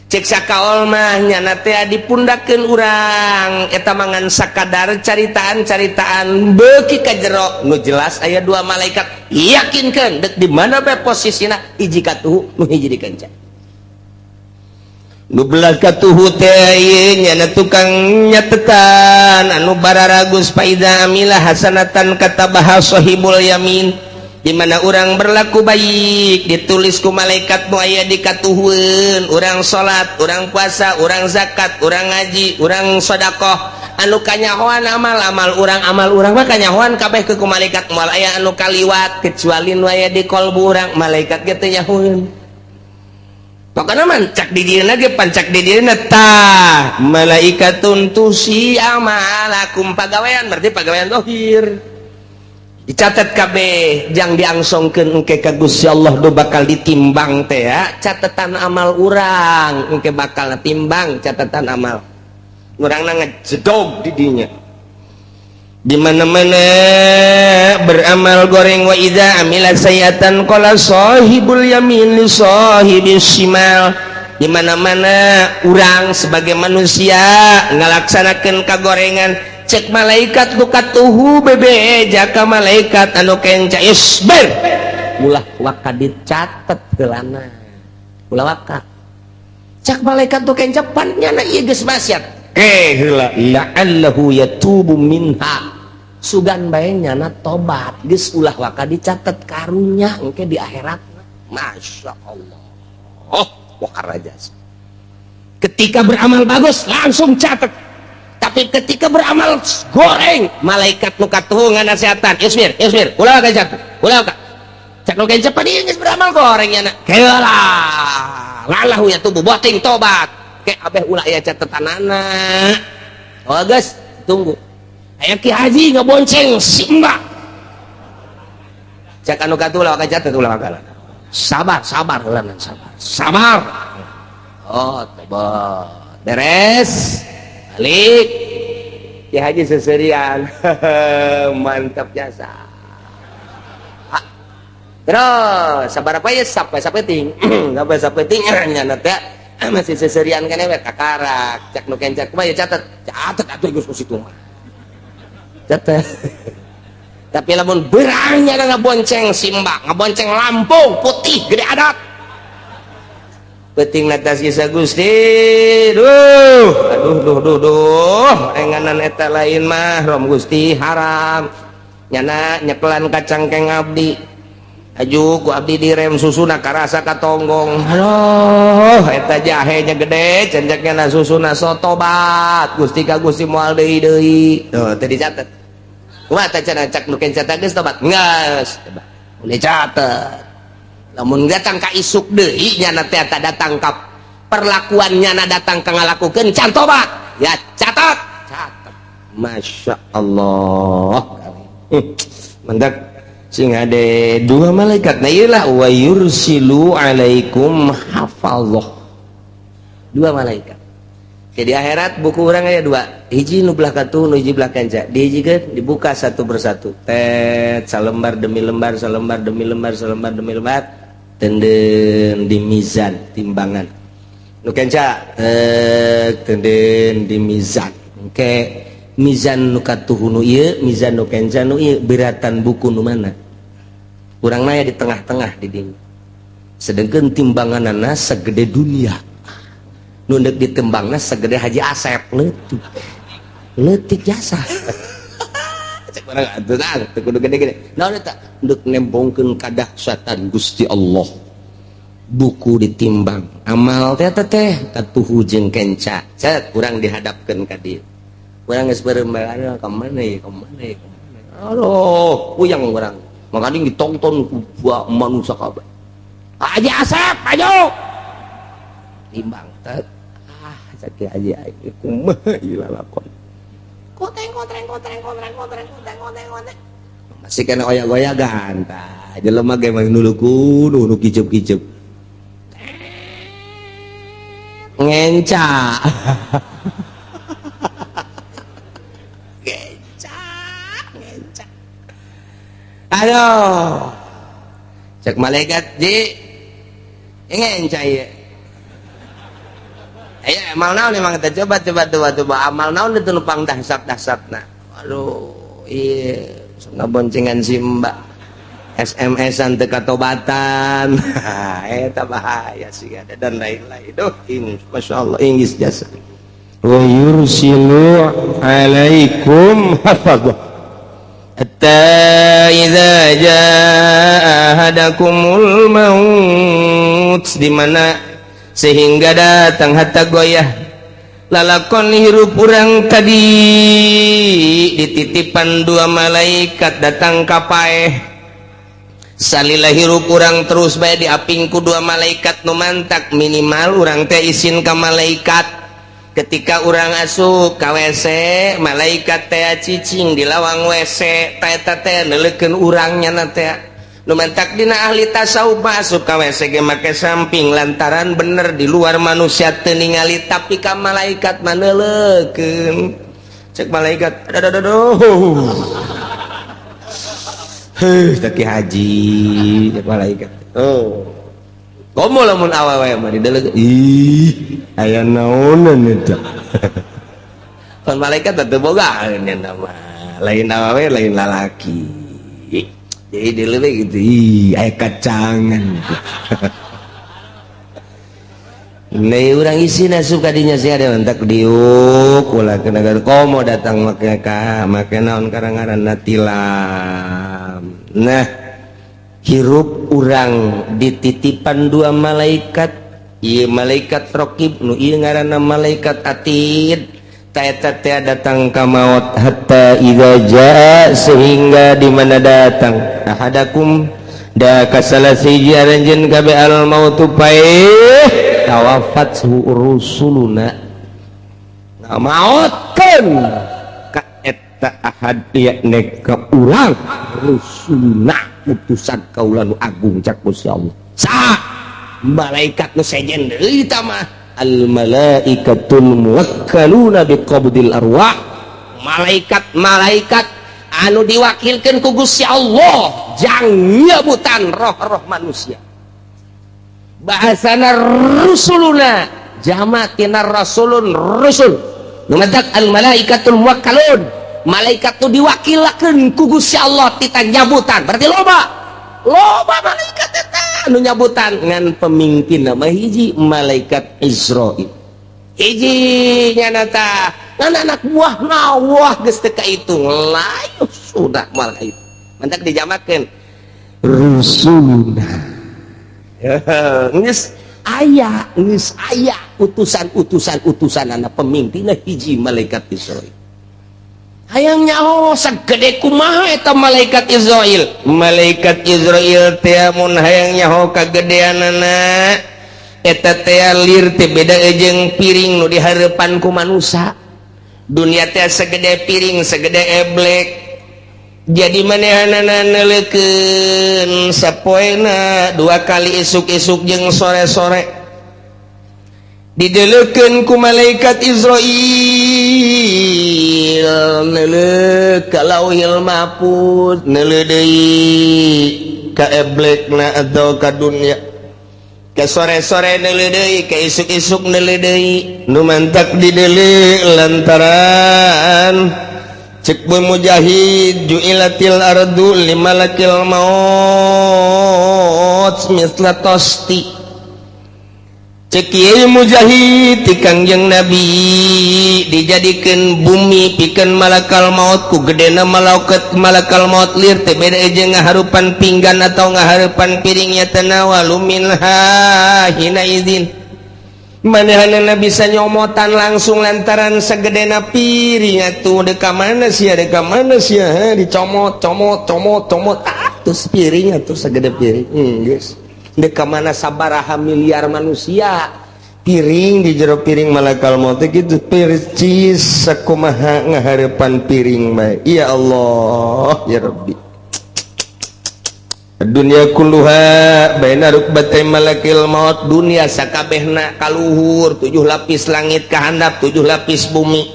Cek sakaol mah nyana teh dipundakeun urang eta mangan sakadar caritaan-caritaan beuki ka jero nu jelas aya dua malaikat yakinkeun dek di mana bae posisina hiji katuhu nu hiji dikenca. Nu belah katuhu teh ieu nyana tukang nyatetan anu bararagus faida amila hasanatan katabaha sahibul yamin. Di mana orang berlaku baik ditulis ku malaikat nu aya di katuhueun. Urang salat, urang puasa, urang zakat, urang ngaji, urang sedekah anu kanyahoan amal-amal urang, amal urang mah kanyahoan kabeh ke ku malaikat moal aya anu kaliwat kecuali nu aya di kolbu urang malaikat ge teu nyahoeun. Pokona mah cak di dieuna ge pancak di dieuna tah malaikatun tusi amalakum pagawean berarti pagawean zahir dicatat kabeh jang diangsongkeun engke ka Gusti Allah do bakal ditimbang teh ya catatan amal urang engke bakal timbang catatan amal urangna ngejedog di dinya. Di mana-mana beramal goreng wa idza amila sayiatan qala sahibul yamin li sahibis shimal. Di mana-mana urang sebagai manusia ngalaksanakeun kagorengan cek malaikat nu katuhu bebe jaka malaikat anu kenca isbir Ulah waka dicatet heulana, ulah waka. Cak malaikat tuh kencapan, nyana ieu geus maksiat eh heula, la'allahu yatubu minha, sugan bae nyana tobat, geus ulah waka dicatet, karunya engke di akhirat. Masya Allah, oh wakar raja. Ketika beramal bagus langsung catet, tapi ketika beramal goreng, malaikat nu katuhu nganasehatan, "Ismir, ismir, ulah waka catet, ulah waka." Cak nu kencapan, ieu geus beramal goreng, nyana heula lalahu yatubu, boting tobat ke abeh ulah aya catetanana. Oh geus, tunggu. Aya Ki Haji ngebonceng si Mbak, cak anu katuh, ulah waka catet, ulah waka, sabar, sabar heula, sabar, sabar. Oh tobat, beres, balik. Ki Haji seserian, mantap jasa. Terus sabar apa ya, sampai sapeting, sampai sapeting nyana teh masih seserian kan we kakarak. Cak nu kencak, kumaha ya? Catet, catet atuh, geus situ mah catet. Tapi lamun berang nyana ngabonceng si Mbak, ngabonceng lampu putih gede adat, penting atas kisah Gusti, duh aduh duh duh duh, enganan eta lain mahram Gusti, haram. Nyana nyekelan kacangkeng abdi, aju ku abdi direm, susuna karasa ka tonggong. Aduh, eta jahenya gede cenceknya na susuna. So tobat Gusti ka Gusti, moal deui deui. Tuh, teu dicatet. Kumaha teh cenah? Cak nu kenca, geus tobat, geus ulah catet. Lamun datang ka isuk deui, nyana teh datang ka perlakuan, nyana datang ka ngalakukeun can tobat, ya catat, catat. Masya Allah, mendak sing ada dua malaikat. Nah, iyalah, wa yursilu alaikum hafazah, dua malaikat. Jadi akhirat buku orang aya dua, hiji nu belah katuh, nu hiji belah kenca. Dihijikeun, dibuka satu persatu, tet, salembar demi lembar, salembar demi lembar, salembar demi lembar, tenden di mizan, timbangan. Nu kenca tet, tenden di mizan. Engke mizan nu katuh nu ieu, mizan nu kenca nu ieu, beratan buku nu mana? Urang naya di tengah-tengah di dinya, sedangkan timbanganana segede dunia, nu deuk ditembangna segede Haji Asep, leutik leutik jasa. Cek urang atuh teu kudu gede-gede. Naon eta? Deuk nembongkeun kadahsyatan Gusti Allah. Buku ditimbang amal teh teh katuhu jeung kenca, cet, urang dihadapkeun ka dieu. Urang geus beureum, ka mana ya, ka mana ya, ka mana? Aduh, puyeng urang. Makanya ditonton ku manusia kabeh. Haji Asep ayo timbang, tet. Ah, sakit aja, kumaha ieu lalakon? Kotreng kotreng kotreng kotreng kotreng kotreng kotreng kotreng, masih kena oyak-oyagan. Tah, jelema ge mah nuluku nu kiceup-kiceup ngenca ngenca ngenca. Aduh, cek malaikat, "Ji, ngenca ieu. Ayo, amal naon emang kita? Coba coba coba coba, amal naon itu nupang dahsyat dahsyatna?" Aduh, iya, ngaboncengan si Mbak, SMS-an teu katobatan, eta bahaya sih ada dan lain-lain. Duh, ini Masya Allah, Inggris jasa. Wa yursilu alaikum hafadzah hatta idza jaa ahadakumul maut, di mana sehingga datang hatta goyah lalakon hirup urang tadi dititipan dua malaikat datang ka paeh. Salila hirup urang terus bae diaping ku dua malaikat, nu mantak minimal urang teh isin ka malaikat. Ketika urang asup ka WC, malaikat teh cicing di lawang WC, teh teh neuleukeun urang nyana teh. Nu mantak dina ahli tasawuf masuk ka WC ge make samping, lantaran bener di luar manusia teu ningali, tapi ka malaikat mah neuleukeun. Cek malaikat, "Aduh aduh aduh, heuh, Ki Haji." Cek malaikat, oh komo lamun awewe mah dideleukeun, ih, aya naonan eta? Pan malaikat teu boga nya mah, lain awewe lain lalaki. Jadi dileuleuk gitu, ih, aya kacangan. Nah, urang isi asup kadinya sih ada mentak diuk ulah kena komo datang make ka make naon karang-ngaranna tilam. Nah, hirup urang dititipan dua malaikat, ieu malaikat rokib nu ieu ngaranna malaikat atid. Ta eta teh datang ka maut hatta idza jaa, sehingga di mana datang ahadakum da ka salah siji aranjeun kabeh al mautu paeh tawafat rusuluna, ngamaotkeun ka eta ahad yakni ka urang rusuluna, utusan kaula nu agung, cak Gusti Allah. Sa malaikat nu sejen deui ta mah al malaikatul muwakkaluna biqabdil arwah, malaikat malaikat anu diwakilkan ku Gusti Allah jang nyebutan roh-roh manusia. Bahasana rusuluna jama tina rasulun rusul. Nu matak al malaikatul muwakkalun, malaikat tu diwakilakeun ku Gusti Allah tita nyabutan, berarti loba loba malaikat eta anu nyabutan, ngan pemimpin nama hiji, malaikat Izrail hiji nyana tah, ngan anak buah nawah geus teu kahitung layu sudah malaikat. Mantak dijamakeun rusuluna. Geus aya, geus aya utusan-utusan utusan anak pemimpinna hiji malaikat Izrail. Hayang nyaho sagede kumaha eta malaikat Izrail? Malaikat Izrail teh mun hayang nyaho kagedeanana eta teh lir teh beda jeung piring nu dihareupan ku manusia. Dunia teh segede piring, segede eblek. Jadi manehanana neuleukeun sapoena dua kali, isuk-isuk jeung sore-sore, dideleukeun ku malaikat Izrail, neuleuh ka Lauhil Mahfuz, neuleuh deui ka eblekna atau ka dunia, ke sore-sore neuleuh deui, ke isuk-isuk neuleuh deui. Nu mantak dideuleu lantaran cek Bu Mujahid ju'ilatil ardu limalakil maut misla tosti. Cek Kiai Mujahid ti Kangjeng Nabi dijadikan bumi pikeun malakal maut, ku gedena malaikat malakal maut lir teh beda jeung ngaharupan pinggan atau ngaharupan piringnya tanawalu minha hina izin, manehanana bisa nyomotan langsung lantaran segedena piring atuh. Deka mana sia, deka mana sia, ha, dicomot comot comot comot, ah, terus piring atuh segede piring, geus deka mana sabaraha miliar manusia piring di jero piring malakal maut gitu percis sakumaha ngahareupan piring bae. Ya Allah, ya Rabbi, dunia kulluha baina rukbatay malakil maut, dunia sakabehna kaluhur tujuh lapis langit kahandap tujuh lapis bumi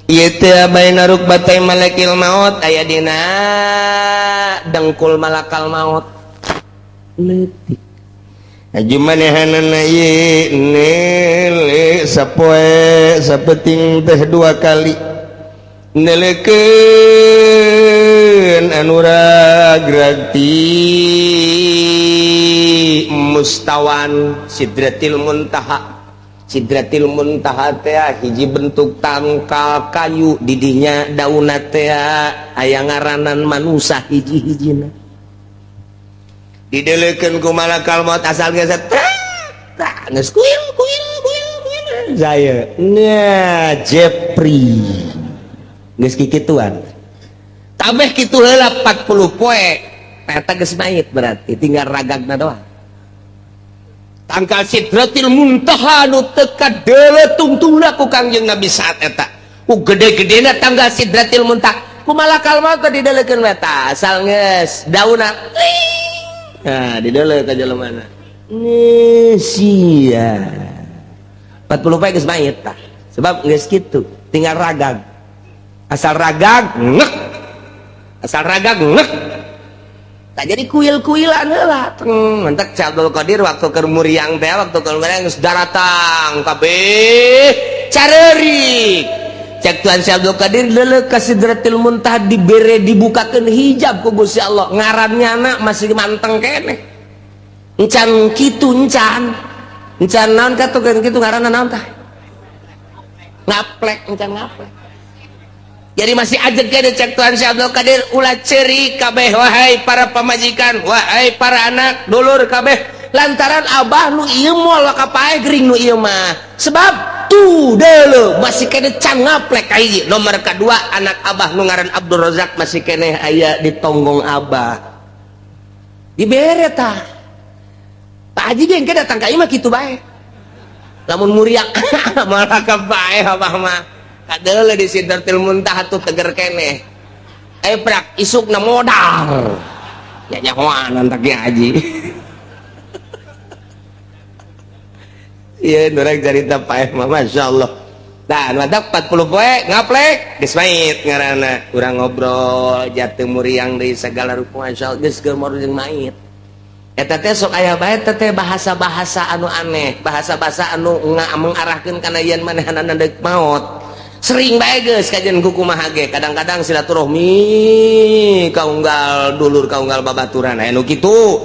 ieu teh baina rukbatay malakil maut, aya dina dengkul malakal maut leutik. Aju manehanana ieu neuleuh sapoe sapeting teh dua kali, neleukeun anu ragrag ti mustawan Sidratil Muntaha. Sidratil Muntaha teh hiji bentuk tangkal kayu, didinya daunna teh aya ngaranan manusa hiji-hijina. Dideleukeun ku malakal maut asal geus geus kuil kuil kuil kuil saya nya Jepri geus kikituan kabeh kitu heula 40 poe eta geus mayit, berarti tinggal ragagna doang. Tangkal Sidratil Muntaha nu teu kadeuleu tungtungna ku Kangjeng Nabi saat eta, ku gede-gedena tanggal Sidratil Muntaha, ku malakal maut dideulekeun eta asal geus daunna, nah, dideuleu ka jelema nih sia 40 poe geus mayit tah, sebab geus kitu tinggal ragag, asal ragag ngek, asal ragag ngek tak jadi kuil-kuilan heula teng. Mantak Cak Abdul Qadir waktu keur muriang teh, waktu keur muriang geus daratang kabeh careurik. Cek Tuan Syekh Abdul Qadir deuleu ka Sidratil Muntaha, dibere dibukakeun hijab ku Gusti Allah, ngarannya anak masih manteng keneh, encan kitu, encan encan naon katukeun kitu, ngaranna naon tah, ngaplek, encan ngaplek, jadi masih ajeg keneh. Cek Tuan Syekh Abdul Qadir, ulah ceri kabeh, wahai para pamajikan, wahai para anak dulur kabeh, lantaran abah nu ieu moal kapae gering nu ieu mah, sebab tuh dulu masih kene can ngaplek. Kahiji, nomor kedua, anak abah nu ngaran Abdul Razak masih kene aya di tonggong abah, dibere tah. Pak Haji ge engke datang ka imah kitu bae, lamun muriak malah kapae abah mah kadeuleu di Sidratil Muntaha tuh teger keneh. Eh, prak isukna modal ya, nyahoan tak haji. Iya, orang cerita paeh mah Masya Allah. Nah, mantap 40 poe ngaplek geus mait ngaranna. Urang ngobrol jatuh muriang deui segala rupa, Masya Allah, geus geumor jeung mait. Eta teh sok aya bae teh bahasa-bahasa anu aneh, bahasa-bahasa anu mengarahkeun kana yen manehanana deuk maot. Sering bae geus kajian kumaha ge, kadang-kadang silaturahmi kaunggal dulur, kaunggal babaturan aya nu kitu.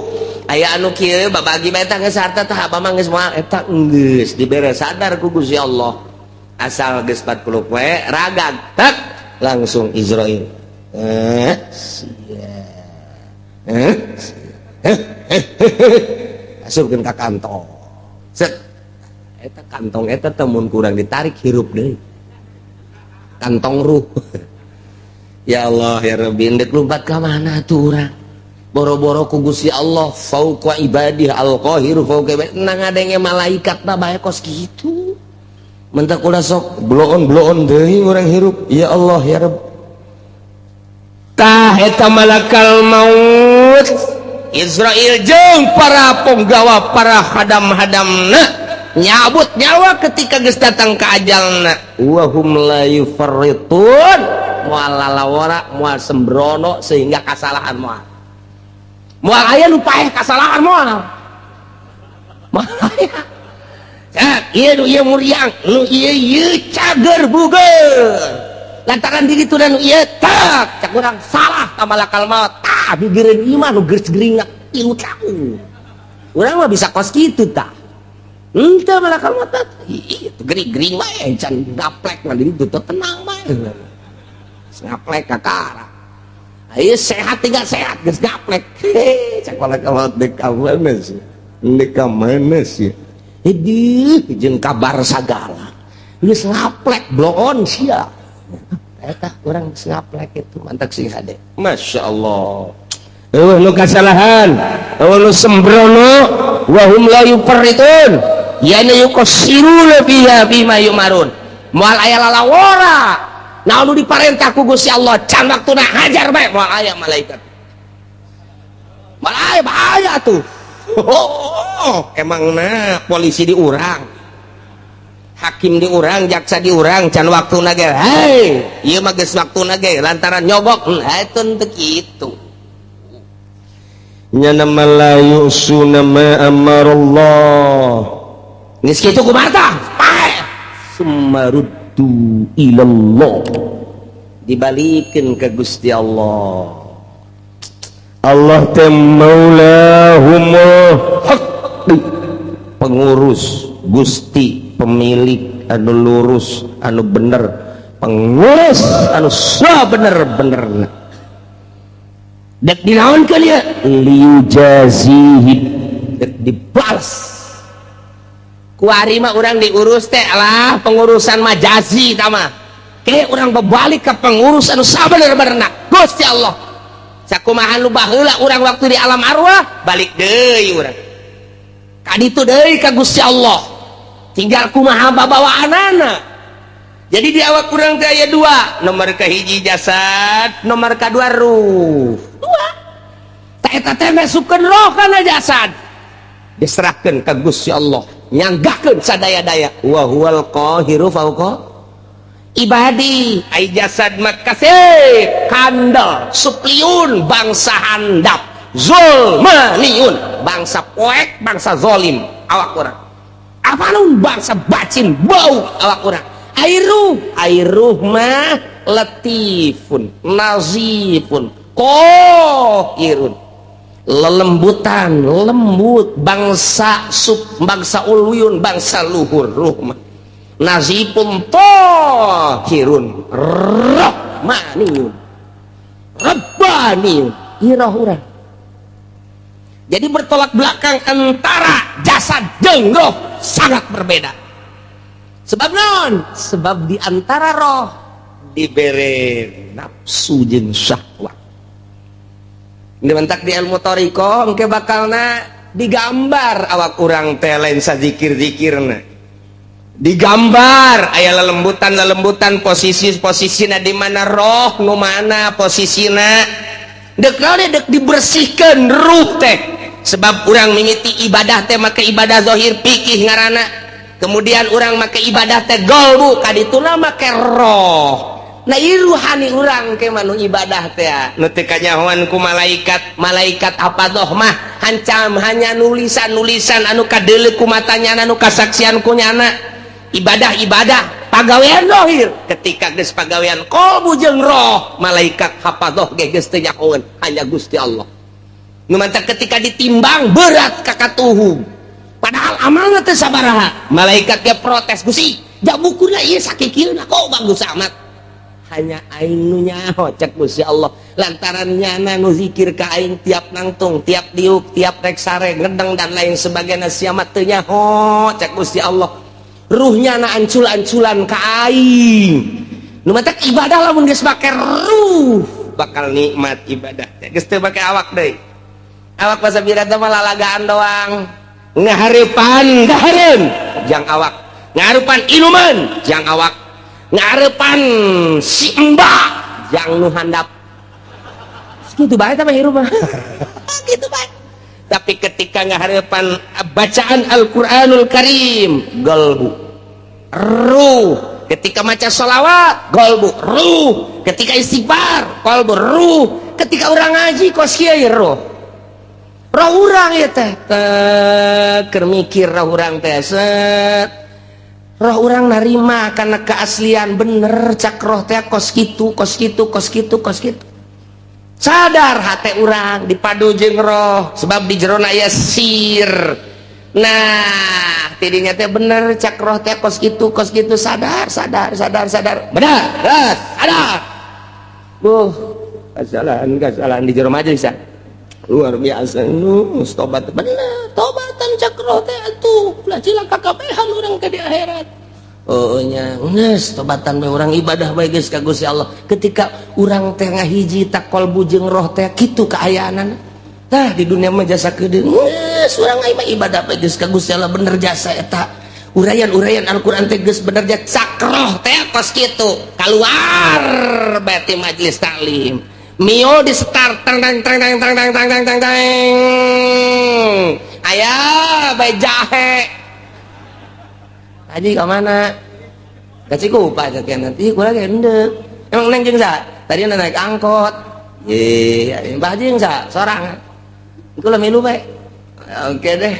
Aya anu kieu babagi bae tah, geus harta tah abah mah geus moal eta, geus dibere sadar ku Gusti Allah. Asal geus 40 poe ragag tak langsung Izrail. Sia. Asupkeun ka kantong. Set. Eta kantong eta teh mun kurang ditarik hirup deui. Kantong ruh. Ya Allah ya Rabbi, ndek lumpat ka mana tuh urang? Boro-boro ku Gusti Allah fauqa ibadih al-qahiru fauqa ibadih, nang ngadenge malaikat mah bae kos kitu. Mentak ulah sok bloon-bloon deui urang hirup. Ya Allah ya Rabb. Tah eta malakal maut Israel jeung para penggawa, para hadam-hadamna nyabut nyawa ketika geus datang ka ajalna, wa hum la yufarritun, moal lalawara, moal sembrono sehingga kasalahan, moal moal aya nu paeh kasalahan, moal moal aya. Cak ieu nu ieu muriang, nu ieu ieu cager buger lantaran diri tu, dan nu ieu tak cak urang salah ka malakal maut tah gigireun ieu mah nu geus geuringna 3 tahun. Urang mah bisa kos kitu tah. Henteu malakal maut tah ieu gering-gering bae, can gaplek mah di ditu tenang bae. Ngaplek kakara. Ayo sehat tinggal sehat geus gaplek. Cak malakal maut dek ka mana sih? Dek ka mana sih? Hidih jeung kabar sagala. Geus ngaplek bloon sia. Eta urang geus ngaplek itu mantak sing hade. Masya Allah. Eueuh nu kasalahan, eueuh nu sembrono, wa hum la yufarritun. Yani yuqassiruna fiha bima yumarun. Moal aya lalawora. Naon nu diparentah ku Gusti Allah can waktuna hajar bae, moal aya malaikat. Moal aya, bahaya tuh. Oh, emang nah polisi diurang, hakim diurang, jaksa diurang, can waktuna ge. Hei, ieu mah geus waktuna ge lantaran nyogok. Eta teu kitu. Nyana la yusuna ma amarallah. Geus kitu kumaha tah? Pae. Sumaruddu ilallah. Dibalikeun ka Gusti Allah. Allah teh maulahumul haq, pengurus Gusti, pemilik anu lurus, anu bener, pengurus anu sabener-benerna. Dek dinaonkeun ieu? Liujazihim, dek dibalas. Kuari mah urang diurus teh lah pengurusan majazi tah mah. Ke urang berbalik ke pengurus anu sabener-benerna, Gusti Allah. Sakumaha nu baheula urang waktu di alam arwah, balik deui urang. Kaditu deui ka Gusti Allah. Tinggal kumaha babawaanana. Jadi di awak urang teh aya dua, nomor kahiji jasad, nomor kadua ruh. Dua. Tah eta teh masukkeun roh kana jasad. Diserahkeun ka Gusti Allah, nyanggakeun sadaya-daya. Wa huwal qahiru fauqa ibadi. Ai jasad mah kasih kandel, supliun, bangsa handap, zulmaniun, bangsa poek, bangsa zolim awak urang. Apalun bangsa bacin bau awak urang. Ai ruh mah latifun nazifun qahirun, lelembutan, lembut, bangsa sub, bangsa uluyun, bangsa luhur. Ruh mah nazifun tahirun rahmaniyun rabbaniyun. Ieu roh urang. Jadi bertolak belakang antara jasad jeung roh sangat berbeda. Sebab non? Sebab di antara roh dibere nafsu jeung syahwat. Dimentak di ilmu thoriqoh engke bakalna digambar awak urang teh lain sazikir-zikirna. Digambar aya lelembutan-lelembutan, posisi-posisina di mana roh nu mana posisina. Dek naon dek dibersihkan ruh teh. Sebab urang mimiti ibadah teh make ibadah zahir pikih ngaranna. Kemudian urang make ibadah teh golbu kadituna make roh. Nah, ieu ruhani urang ke manu ibadah teh nu teu kanyahoan ku malaikat. Malaikat hafadoh mah hancam hanya nulisan-nulisan anu kadeuleu ku matanya, anu kasaksian ku nyana. Ibadah-ibadah pagawean zahir, ketika geus pagawean qalbu jeung roh, malaikat hafadoh ge geus teu nyahoeun, hanya Gusti Allah. Nu mantak ketika ditimbang berat ka katuhu, padahal amalna teu sabaraha, malaikat ge protes, "Gusti, jabukuna ieu sakikieuna kok bagus amat?" Hanya aing nu nyaho, cek Gusti Allah, lantaran nyana nu zikir ka aing tiap nangtung, tiap diuk, tiap rek sare ngedeng dan lain sebagainya, sia mah teu nyaho, cek Gusti Allah. Ruhnya na ancul-anculan ka aing. Nu matak ibadah lamun geus make ruh bakal nikmat ibadah. Geus teu make awak deui. Awak masa birata mah lalagaan doang, ngaharepan dahareun jang awak, ngaharepan inuman jang awak, ngarepan si mbak jang nu handap. Gitu bae tah hirup mah, gitu bae. Tapi ketika ngaharepan bacaan Al-Qur'anul Karim, galbu ruh. Ketika maca sholawat, galbu ruh. Ketika istighfar, qalbu ruh. Ketika urang ngaji kos kieu, roh roh urang ieu teh keur mikir, roh urang teh set, roh urang narima karena keaslian bener cak roh teh kos kitu, kos kitu, kos kitu, kos kitu. Sadar hate urang dipadu jeung roh, sebab di jerona aya sir. Nah, tidinya teh bener cak roh teh kos kitu, kos kitu. Sadar, sadar, sadar, sadar, benar benar, sadar. Kesalahan kesalahan di jero majelis ya luar biasa. Nu tobat, bener tobatan cak roh teh atuh ulah cilaka kabehan urang ke di akhirat. Oh nya, geus tobatan bae urang, ibadah bae geus ka Gusti Allah. Ketika urang teh ngahiji tak qalbu jeung roh teh kitu kaayaanana. Tah di dunia mah jasa kedeung, geus urang mah ibadah bae geus ka Gusti Allah, bener jasa eta uraian-uraian Al-Qur'an teh geus bener jasa cak roh teh kos kitu. Keluar bae ti majelis taklim, Mio di start, tang tang tang tang tang tang tang tang tang tang, aya bae jahe. Haji ke mana? Ke Cikupa cek nanti gua lagi endek. Emang neng jeung sa? Tadi naik angkot. Ye, Mbah Haji jeung sa? Sorangan. Iku lah milu bae. Oke deh.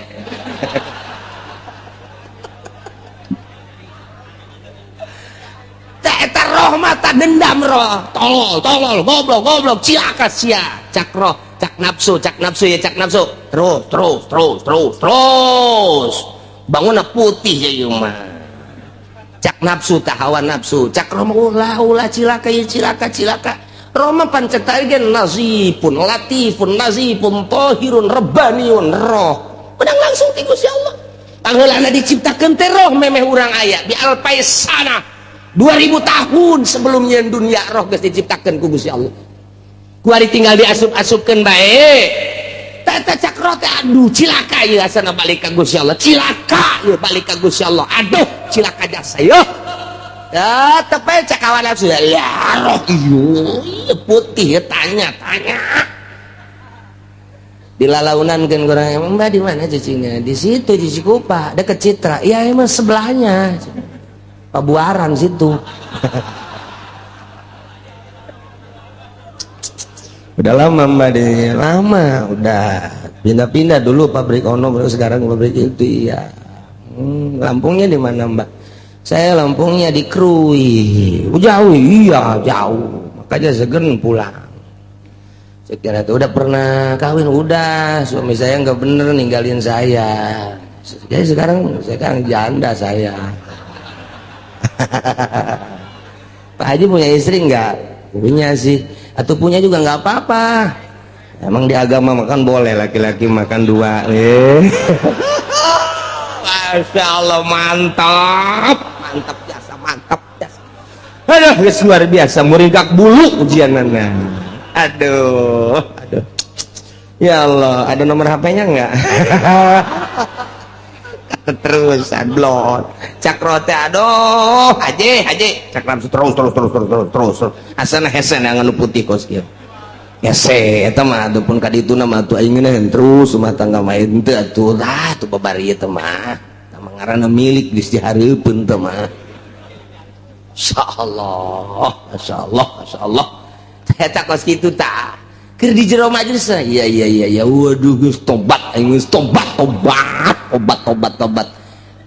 Eta roh mata dendam roh. Tolol, tolol, goblok, goblok, cilaka sia. Cak roh, cak nafsu, cak nafsu ya cak nafsu. Terus, terus, terus, terus, terus. Bangunna putih ya ieu mah. Cak nafsu tah hawa nafsu, cak roh mah ulah ulah cilaka ya cilaka cilaka. Roh mah pancet ge nazifun, latifun, nazifun, tahirun, rabbaniun roh. Menang langsung ti Gusti Allah. Pangheulana diciptakeun teh roh memeh urang aya bi alfaisana. 2000 tahun sebelumnya dunia roh geus diciptakeun ku Gusti Allah. Kuari tinggal diasup-asupkeun bae. Tata cak roh teh aduh cilaka ieu asana balik ka Gusti Allah. Cilaka ieu balik ka Gusti Allah. Aduh cilaka jasa ieu. Ya tepe cak hawa nafsu ya roh ieu putih tanya tanya. Dilalaunan kan kurang emang mbak di mana cicingnya? Di situ di Cikupa deket Citra. Ya emang sebelahnya. Pabuaran situ. Udah lama mbak di lama, udah pindah-pindah dulu pabrik ono, baru sekarang pabrik itu. Iya. Lampungnya di mana mbak? Saya Lampungnya di Krui. Oh, jauh, iya jauh, makanya segen pulang. Saya kira tuh udah pernah kawin, udah, suami saya nggak bener ninggalin saya. Jadi sekarang saya kan janda saya. Pak Haji punya istri nggak? Punya sih, atau punya juga nggak apa-apa. Emang di agama makan boleh laki-laki makan dua. Masya Allah, mantap, mantap jasa, mantap jasa. Aduh, luar biasa, muringkak bulu ujianana. Aduh, aduh. Ya Allah, ada nomor HP-nya nggak? Terusan blon. Cakrote aduh, haji, haji. Cakram terus terus terus terus terus terus. Asana hesen yang anu putih kos kieu. Hese eta mah atuh pun ka dituna mah atuh aing ngeunaheun terus rumah tangga mah henteu atuh lah atuh babari eta mah. Tah ngaranna milik geus dihareupeun teh mah. Masyaallah, masyaallah, masyaallah. Eta kos kitu tah. Keur di jero majelis iya iya iya iya waduh geus tobat aing geus tobat tobat tobat tobat tobat.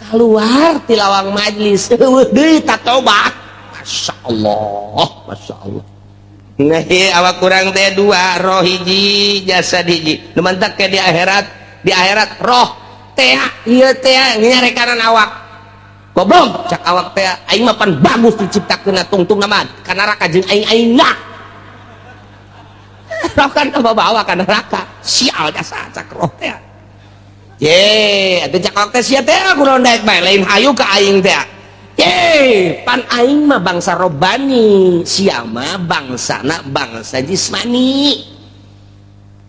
Keluar ti lawang majelis eueuh deui ta tobat. Masyaallah, masyaallah. Nah, awak kurang teh dua, roh hiji, jasad hiji. Nu mantak ke di akhirat roh teh ieu teh nyarekanan awak. Goblok cak awak teh aing mah pan bagus diciptakeun tungtung mah ka neraka jeung aing aing lah. Roh kan bawa ka neraka. Sial jasa cak roh teh. Ye, atuh cak awak teh sia teh kunaon daek bae lain hayu ka aing teh. Ye, pan aing mah bangsa robani, sia mah bangsana bangsa jismani.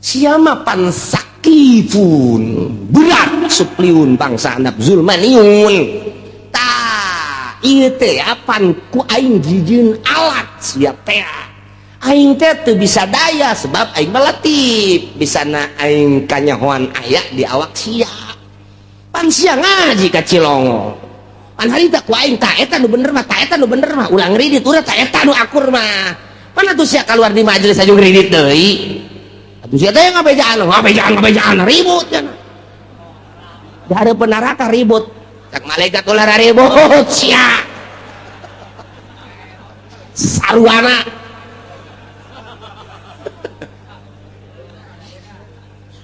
Sia mah pan sakifun, berat supliun bangsa anak zulmaniun. Tah, ieu teh pan ku aing dijieun alat sia teh. Aing teh teu bisa daya sebab aing mah latif, bisana aing kanyahoan aya di awak sia. Pan sia ngaji ka Cilongo. Pan harita ku aing ta eta nu bener mah, ta eta nu bener mah, ulah ngridit urang ta eta nu akur mah. Pan atuh sia keluar di majelis aja ngridit deui. Atuh sia teh ngabejaan, ngabejaan, ngabejaan ribut cenah. Di hareupeun neraka ribut. Cak malaikat ulah ribut sia. Saruana.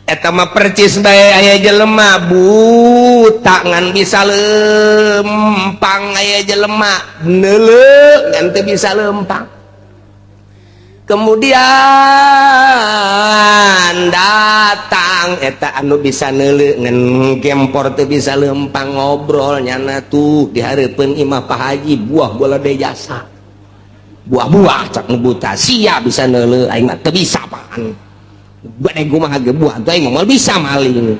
Eta mah percis bae aya jelema buta ngan bisa lempang, aya jelema neuleu ngan teu bisa lempang. Kemudian datang eta anu bisa neuleu ngan gempor teu bisa lempang, ngobrol nyana tuh di hareupeun imah Pak Haji buah bola de jasa. Buah-buah cak nu buta sia bisa neuleu aing mah teu bisa apaan. Bade kumaha ge buah tuh aing mah bisa maling.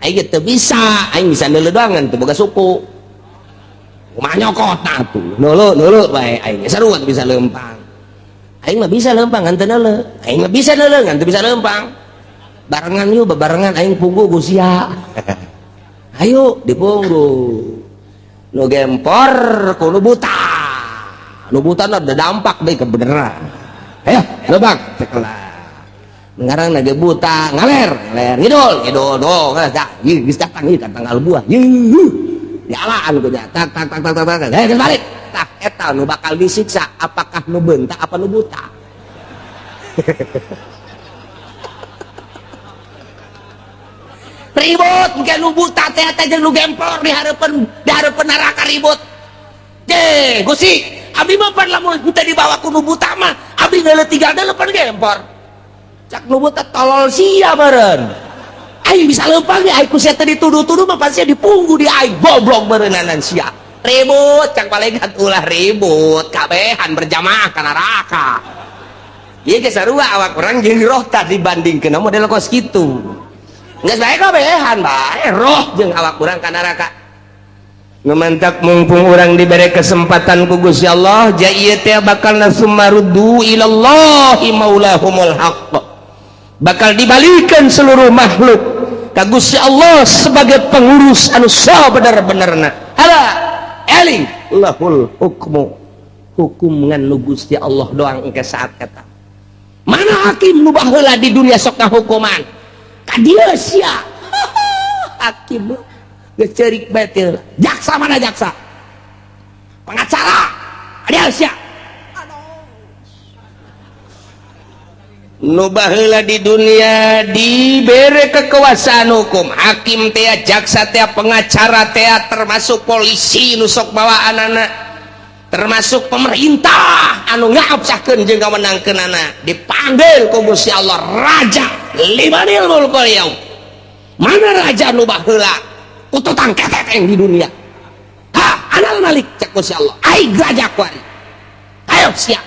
Aing ge teu bisa, aing bisa neuleu doang ngan teu boga suku. Kumaha nyokot tah tuh. Neuleu neuleu bae aing sarua teu bisa lempang. Aing mah bisa lempang ngan teu neuleu. Aing mah bisa neuleu ngan teu bisa lempang. Barengan yuk bebarengan aing punggu ku sia. Ayo dipunggu. Nu gempor ku nu buta. Nu buta ada dampak deui kebenaran. Ayo lebak cekelah. Ngarang lagi buta ngaler ngaler ngidul ngidul do geus dah ieu geus datang ieu ka tanggal buah ieu dialaan ku nya tak tak tak tak tak tak geus balik tah eta nu bakal disiksa apakah nu beunta apa nu buta. Ribut engke nu buta teh eta jeung nu gempor di hareupeun neraka ribut. Je Gusti abdi mah pan lamun teu dibawa ku nu buta mah abdi geuleuh tiga deuleuh pan gempor. Cak nu buta tolol sia meureun. Aing bisa leumpang ge aing ku sia teh dituduh-tuduh mah pasti dipunggu di aing goblok meureunnanan sia. Ribut cak malaikat ulah ribut kabehan berjamaah ka neraka. Ieu ge sarua awak urang jeung roh tah dibandingkeun model kos kitu. Geus bae kabehan bae roh jeung awak urang ka neraka. Nu mantak mumpung urang dibere kesempatan ku Gusti Allah, ja ieu teh bakal nasumaruddu ilallahi maulahumul haqq. Bakal dibalikan seluruh makhluk ka Gusti Allah sebagai pengurus anu sabener-benerna. Hala eling lahul hukmu, hukum ngan nu Gusti Allah doang engke saat eta. Mana hakim nu baheula di dunia sok ngahukuman? Ka dieu sia. Hakim geus ceurik bae teh. Jaksa mana jaksa? Pengacara adil sia. Nu baheula di dunia dibere kekuasaan hukum, hakim teh, jaksa teh, pengacara teh, termasuk polisi nu sok bawa anak, termasuk pemerintah anu ngabsahkeun jeung ngamenangkeunana, dipanggil ku Gusti Allah raja limanil mulkul yaum. Mana raja nu baheula kututang ketek di dunia? Ha, anal malik cek Gusti Allah. Aing raja kuari. Ayo sia.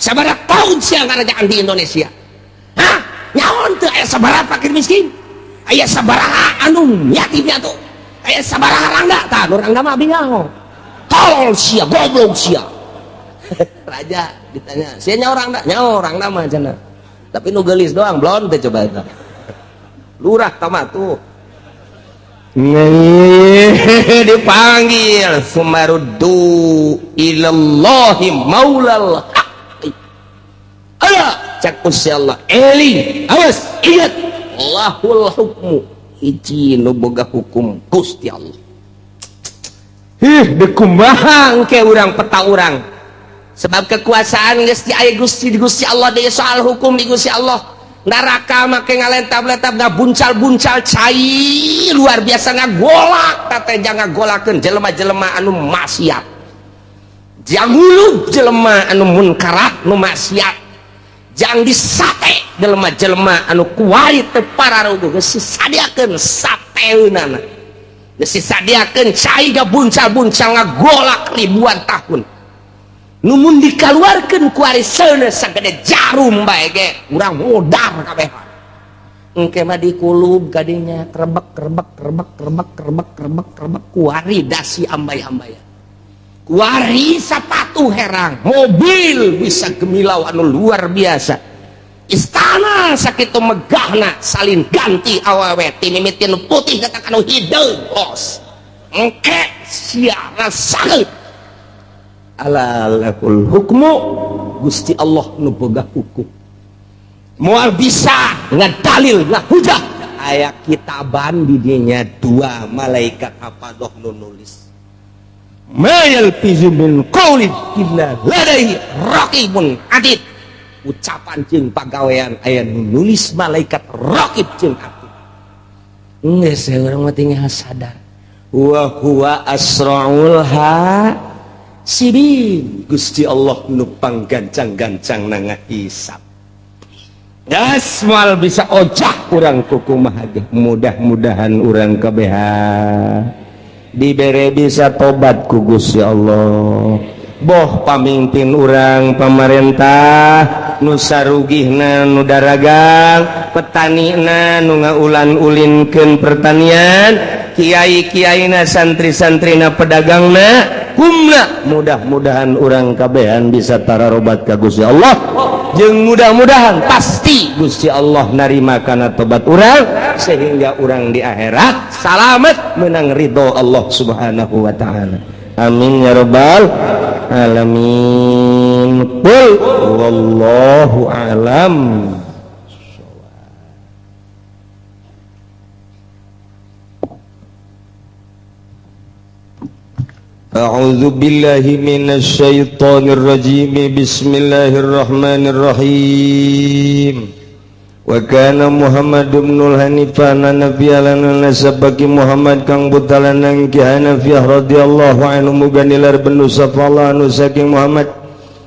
Sabaraha tahun sia ngarajaan di Indonesia? Hah? Nyaon teu aya sabaraha fakir miskin? Aya sabaraha anu yatim piatu? Aya sabaraha rangda? Tah, nu rangda mah abdi nyaho. Tolol sia, goblok sia. Raja ditanya, sia nyaho rangda? Nyaho rangda mah cenah. Tapi nu geulis doang, blon teh coba eta. Lurah tama tuh. Dipanggil sumaruddu ilallahi maulal haqqi. Ala cak Gusti Allah, eling, awas, ingat, lahul hukmu, hiji nu boga hukum Gusti Allah. Hih, dekumaha engke urang peta urang. Sebab kekuasaan geus di aya Gusti, di Gusti Allah deui soal hukum di Gusti Allah. Neraka make ngalentab-lentab ngabuncal-buncal cai luar biasa ngagolak teh ngagolakeun jelema-jelema anu maksiat. Jangulub jelema anu munkarat nu maksiat. Jang disate jelema-jelema anu kuari teu pararuguh geus disadiakeun sateunana. Geus disadiakeun cai gabuncal-buncal ngagolak ribuan tahun. Numun dikaluarkeun kuari seuneu sagede jarum bae ge urang modar kabeh. Engke mah dikulub kadinya krebek krebek krebek krebek krebek krebek krebek kuari dasi ambay-ambay. Kuari sapatu herang, mobil bisa gemilau anu luar biasa. Istana sakitu megahna salin ganti awewe ti mimiti nu putih datang anu hideung bos. Engke sia rasakeun. Ala lahul hukmu, Gusti Allah nu boga hukum. Moal bisa ngadalil ngahujah. Aya kitaban di dinya dua malaikat hafadoh nu nulis. Ma yalfizu min qaulin illa ladaihi raqibun atid. Ucapan jeung pagawean aya nu nulis malaikat raqib jeung atid. Geus urang mah tinggal sadar. Wa huwa asraul hasibin. Gusti Allah nu panggancang-gancang na ngahisab. Gas moal bisa ojah urang kukumaha ge. Mudah-mudahan urang kabehan dibere bisa tobat ku Gusti Allah. Boh pamimpin urang pamarentah nu sarugihna nu daragang, petanina nu ngaulan-ulinkeun pertanian, kiai-kiaina santri-santrina pedagangna, kumna, mudah-mudahan urang kabehan bisa tararobat ka Gusti Allah. Jeung mudah-mudahan pasti Gusti Allah narima kana tobat urang sehingga urang di akhirat salamet menang ridho Allah Subhanahu wa taala. Amin ya rabbal alamin. Qul wallahu alam. A'udzu billahi minasyaitonir rajim. Bismillahirrahmanirrahim. Wa kana Muhammad ibnul Hanifah nabiyyan nasabaki Muhammad kang butalanang ki Hanafiyah radhiyallahu anhu muga nilar benu safala anu saking Muhammad.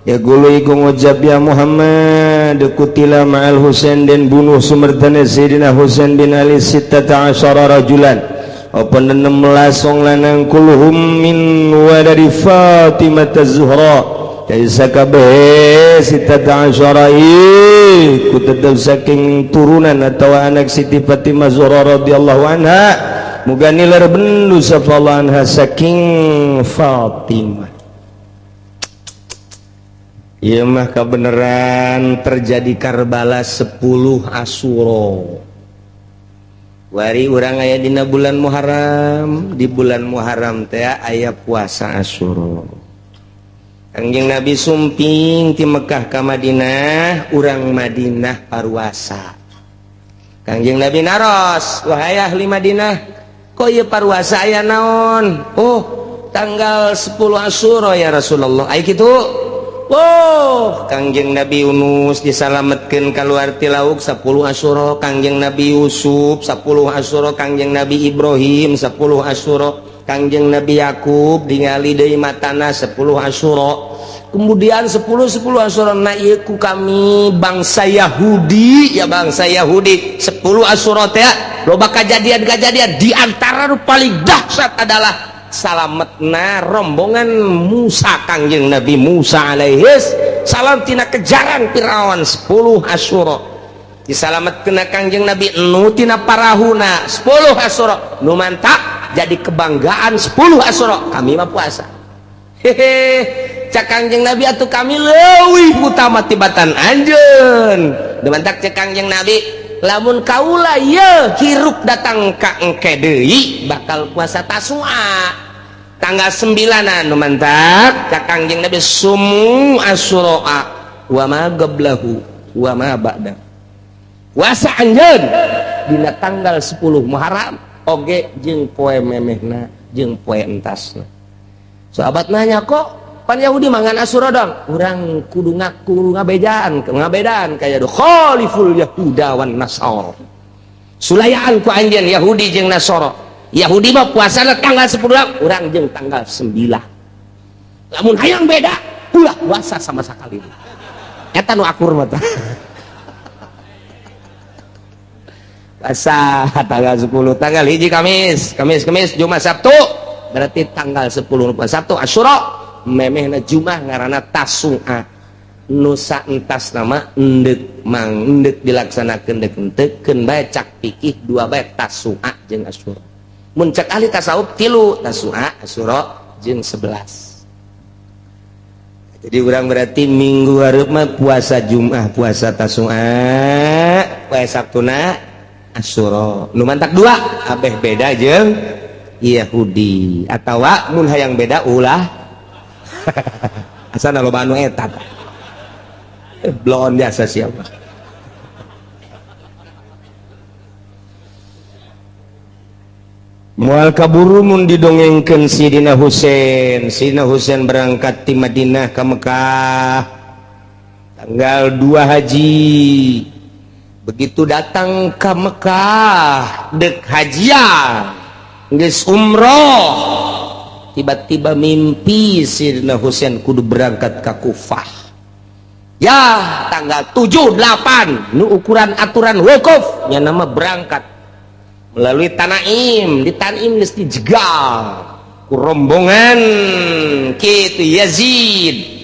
Ya gulu iku ngucap ya Muhammad kutila ma'al Husain den bunuh sumertane Sayyidina Husain bin Ali 16 rajulan. Apa 16 wong lanang kulluhum min waladi Fatimah Az-Zuhra. Jadi sakabeh 16 iku tetep saking turunan atau anak Siti Fatimah Zuhra radhiyallahu anha. Muga nilar bendu sapa anha saking Fatimah. Ieu mah kabeneran terjadi Karbala 10 Asyura. Wari urang aya dina bulan Muharram, di bulan Muharram teh aya puasa Asyura. Kangjeng Nabi sumping ti Mekah ka Madinah, urang Madinah paruasa. Kangjeng Nabi naros, wahai ahli Madinah, kok ieu paruasa aya naon? Oh, Tanggal 10 Asyura ya Rasulullah. Ai kitu. Oh, Kangjeng Nabi Yunus disalametkeun kaluar ti lauk 10 Asyura, Kangjeng Nabi Yusuf 10 Asyura, Kangjeng Nabi Ibrahim 10 Asyura, Kangjeng Nabi Yakub ningali deui matana 10 Asyura. Kemudian 10 10 Asyura na ieu ku kami bangsa Yahudi ya, bangsa Yahudi 10 Asyura teh loba kajadian-kajadian, di antara nu paling dahsyat adalah salametna rombongan Musa, Kangjeng Nabi Musa alaihis salam tina kejaran Firaun 10 Asyura. Disalametkeun Kangjeng Nabi Nuh tina parahuna 10 Asyura. Nu mantap jadi kebanggaan 10 Asyura kami mah puasa. Hehe, cak Kangjeng Nabi atuh kami leuwih utama tibatan anjeun. Nu mantak cek Kangjeng Nabi lamun kaula ye hirup datang ka engke deui bakal puasa Tasua tanggal 9-an. Nu mantak cak Kangjeng Nabi sumu Asyura wa ma qablahu wa ma ba'da. Puasa anjeun dina tanggal 10 Muharram oge jeung poe memehna jeung poe entasna. Sahabat nanya, kok pan Yahudi mangan Asyura dong, urang kudu ngaku ngabedaan ngabedaan kaya do khaliful Yahuda wan Nasara, sulayaan ku anjeun Yahudi jeung Nasara. Yahudi mah puasana tanggal 10, urang jeung tanggal 9. Lamun hayang beda ulah puasa sama sekali. Eta nu akur mah tah. Puasa tanggal 10, tanggal hiji Kamis, Kamis, Kamis, Jumat, Sabtu, berarti tanggal 10 Sabtu Asyura memehna Jumat ngaranna Tasua. Nusa entas nama endek mang endek dilaksanakeun dek henteu keun bae cak pikih dua bae Tasua jeung Asyura. Mun cak ahli tasawuf tilu, Tasua, Asyura jeung 11. Jadi urang berarti minggu hareup mah puasa Jumat, puasa Tasua, puasa Sabtuna Asyura. Nu mantak dua abeh beda jeung Yahudi atawa mun hayang beda ulah. Asana loba anu eta tah. Blon biasa siapa. Moal kaburu mun didongengkeun Sidina Husain. Sidina Husain berangkat ti Madinah ka Mekah tanggal 2 Haji. Begitu datang ke Mekah dek hajian geus umroh, tiba-tiba mimpi Sidina Husain kudu berangkat ke Kufah. Ya tanggal 7 8 nu ukuran aturan wukuf nya nama berangkat melalui Tanaim. Di Tanaim geus dijegal ku rombongan kitu Yazid.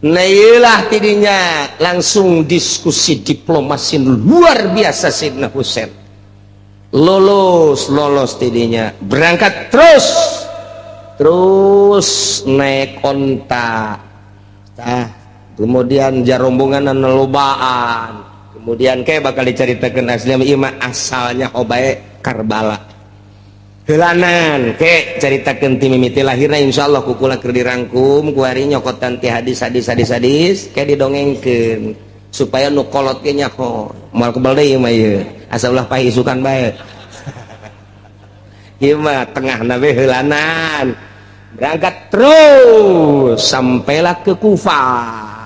Nah iyalah tidinya langsung diskusi diplomasi luar biasa Sidina Husain. Lolos lolos tidinya berangkat terus terus naik onta. Tah, kemudian jarombongan lobaan. Kemudian kayak bakal diceritakan asli ieu mah asalnya obae Karbala. Heulanan ke caritakeun ti mimiti lahirna insyaallah ku kula keur dirangkum ku hari nyokotan ti hadis hadis hadis hadis ke didongengkeun supaya nu kolot ge nyaho. Moal kebal deui mah ieu. Asa ulah paeh isukan bae. Ieu mah tengahna we heulanan. Berangkat terus sampailah ke Kufah.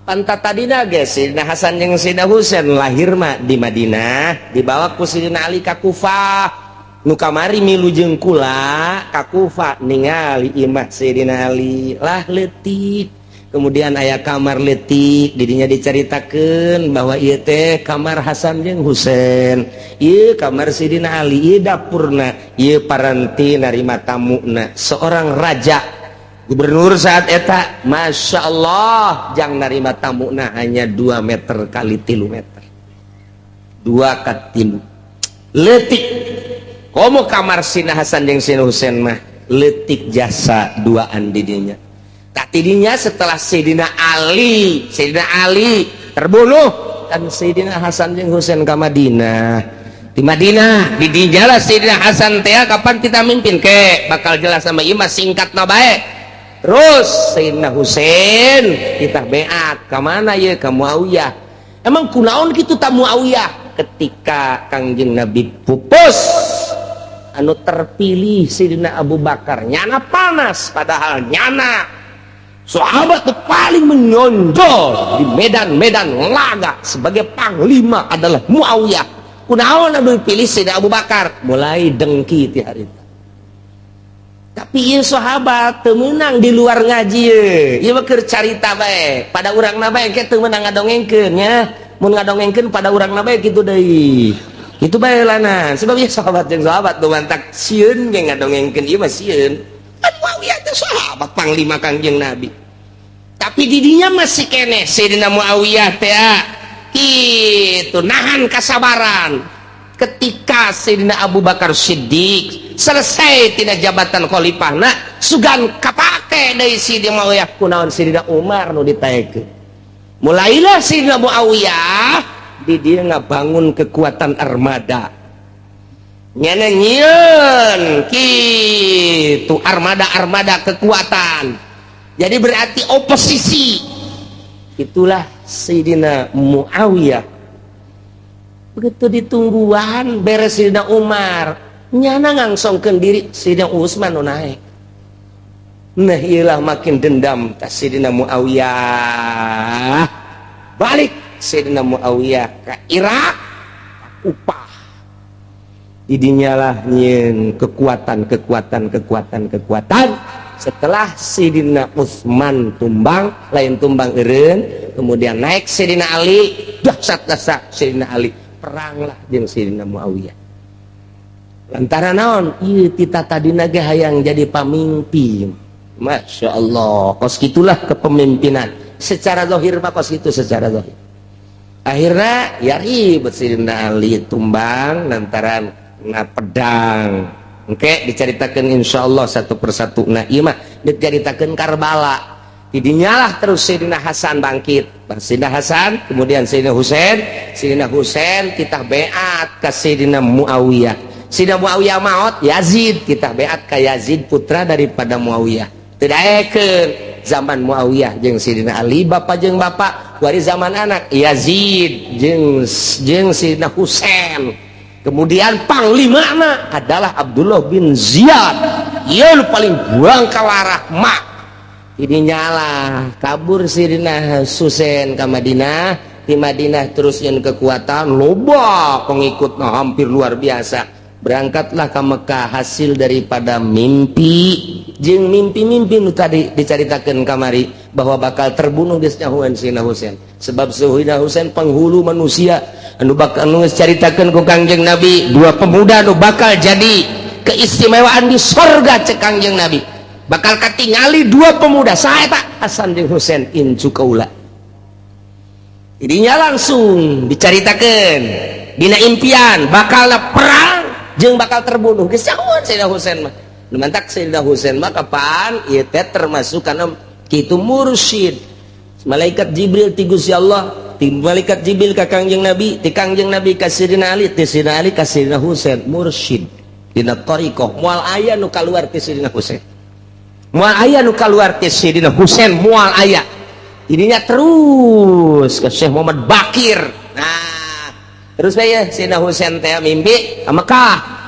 Pantat tadina ge Sidina Hasan jeung Sidina Husain lahir mah di Madinah, dibawa ku Sidina Ali ka Kufah. Nu kamari milu jeung kula ka Kufah ningali imah Sidina Ali lah leutik. Kemudian aya kamar leutik didinya dicaritakeun bahwa ieu teh kamar Hasan jeung Husain, ieu kamar Sidina Ali, ieu dapurna, ieu paranti narima tamuna. Seorang raja gubernur saat eta Masya Allah jang narima tamuna hanya 2 meter kali 3 meter, 2 ka 3 leutik. Komo kamar Sina Hasan jeung Sina Husain mah leutik jasa duaan didinya. Tak tidinya setelah Sayyidina Ali terbunuh dan Sayyidina Hasan jeung Husain ka Madinah. Di Madinah didinya lah Sayyidina Hasan teh kapan kita mimpin ke bakal jelas sama ieu mah singkatna bae. Terus Sayyidina Husain kita beat ka mana ieu ka Muawiyah. Emang kunaon kitu ta Muawiyah ketika Kangjeng Nabi pupus Anu terpilih Sidina Abu Bakar, nyana panas, padahal nyana sahabat tuh paling menonjol di medan-medan laga sebagai panglima adalah Muawiyah. Kunaon anu dipilih Sidina Abu Bakar? Mulai dengki ti hari itu. Tapi ieu sahabat teu meunang di luar ngaji ye. Ieu mah keur carita bae. Pada urangna bae ke teu meunang ngadongengkeun nya. Mun ngadongengkeun pada urangna bae kitu deui. Kitu bae lana. Sebab ieu sahabat jeung sahabat nu mantak sieun ge ngadongengkeun ieu mah sieun. Kan Muawiyah teh sahabat panglima Kangjeng Nabi. Tapi didinya masih keneh Sayyidina Muawiyah teh itu nahan kasabaran. Ketika Sayyidina Abu Bakar Siddiq selesai tina jabatan khalifahna, sugan kapake deui Sayyidina Muawiyah, kunaon Sayyidina Umar nu ditaekeun. Mulailah Sayyidina Muawiyah di dia ngabangun kekuatan armada. Nyana nyieun kitu armada-armada kekuatan. Jadi berarti oposisi. Itulah Sayyidina Muawiyah. Begitu ditungguan beres Sayyidina Umar, nyana ngangsongkeun diri Sayyidina Utsman nu naik. Nah, iyalah makin dendam ta Sayyidina Muawiyah. Balik Sayyidina Muawiyah ke Irak, upah. Didinya lah nyieun kekuatan, kekuatan, kekuatan, kekuatan. Setelah Sayyidina Utsman tumbang, lain tumbang eureun, kemudian naik Sayyidina Ali, dahsyat-dahsyat Sayyidina Ali. Peranglah jeung Sayyidina Muawiyah. Lantaran naon? Ieu tita tadina ge hayang jadi pamimpin. Masya Allah, kos gitulah kepemimpinan. Secara zahir mah kos gitu secara zahir. Akhirnya ya ribet, Sayyidina Ali tumbang lantaran na pedang. Oke, diceritakan insya Allah satu persatu. Nah, iya mah diceritakan Karbala. Didinyalah terus Sayyidina Hasan bangkit. Sayyidina Hasan, kemudian Sayyidina Husain, Sayyidina Husain kita beat ke Sayyidina Muawiyah. Sayyidina Muawiyah maut, Yazid kita beat ke Yazid, putra daripada Muawiyah. Tidak ke zaman Muawiyah jeung Sayyidina Ali bapak jeung bapak, wari zaman anak Yazid jeung jeung Sayyidina Husain. Kemudian panglimana adalah Abdullah bin Ziyad. Ieu paling buang kawarah mak. Ini nyala kabur Sayyidina Husain ke Madinah. Di Madinah terus yang kekuatan loba pengikut, nah, hampir luar biasa. Berangkatlah ke Mekah hasil daripada mimpi jeung mimpi-mimpi nu tadi diceritakan kamari bahwa bakal terbunuh geus nyahoan Sayyidina Husain. Sebab Sayyidina Husain penghulu manusia anu bakal nu geus caritakeun ku Kangjeng Nabi, dua pemuda nu bakal jadi keistimewaan di sorga. Cek Kangjeng Nabi bakal katingali dua pemuda, saya tak Hasan jeung Husain incu kaula. Jadinya langsung diceritakan dina impian bakal perang jeung bakal terbunuh, geus nyahoan Sayyidina Husain mah. Nu mantak Sayyidina Husain mah kapan ieu teh termasuk karena kitu mursyid malaikat Jibril ti Gusti Allah, ti malaikat Jibril ka Kangjeng Nabi, ti Kangjeng Nabi ka Sayyidina Ali, ti Sayyidina Ali ka Sayyidina Husain, mursyid dina thariqah. Moal aya nu kaluar ti Sayyidina Husain, moal aya nu kaluar ti Sayyidina Husain, moal aya. Ininya terus ke Syekh Muhammad Bakir. Nah, terus bae Sayyidina Husain teh mimpi ka Mekah.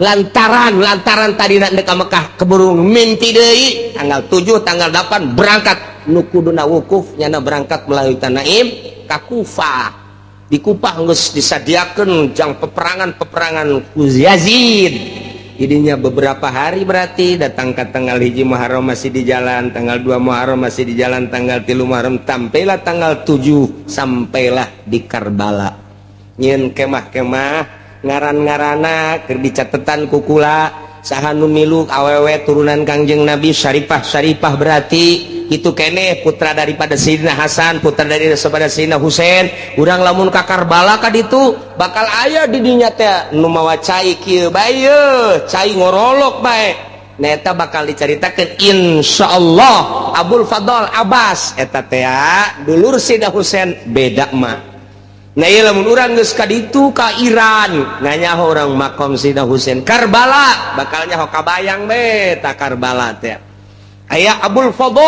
Lantaran lantaran tadi nak ka Mekah keburu mimpi deui, tanggal 7, tanggal 8 berangkat. Nu kuduna wukuf nyana berangkat melalui Tanaim ka Kufah. Di Kufah geus disadiakeun jang peperangan-peperangan ku Yazid. Jadinya beberapa hari, berarti datang ke tanggal 1 Muharram masih di jalan, tanggal 2 Muharram masih di jalan, tanggal 3 Muharram, sampailah tanggal 7, sampailah di Karbala. Nyieun kemah-kemah, ngaran-ngarana keur dicatetan kukula saha nu milu, awewe turunan Kangjeng Nabi, Syarifah Syarifah, berarti itu kene putra daripada Sayyidina Hasan, putra daripada Sayyidina Husain. Urang lamun ka Karbala ka ditu bakal aya di dinya teh nu mawa cai kieu bae, cai ngorolok bae. Nah, eta bakal diceritakan insyaallah. Abul Fadl Abbas eta teh dulur Sayyidina Husain beda mah. Nah, ieu lamun urang geus ka ditu ka Iran, nanya urang makom Sayyidina Husain Karbala, bakal nyaho kabayang be ta Karbala teh aya Abul Fadl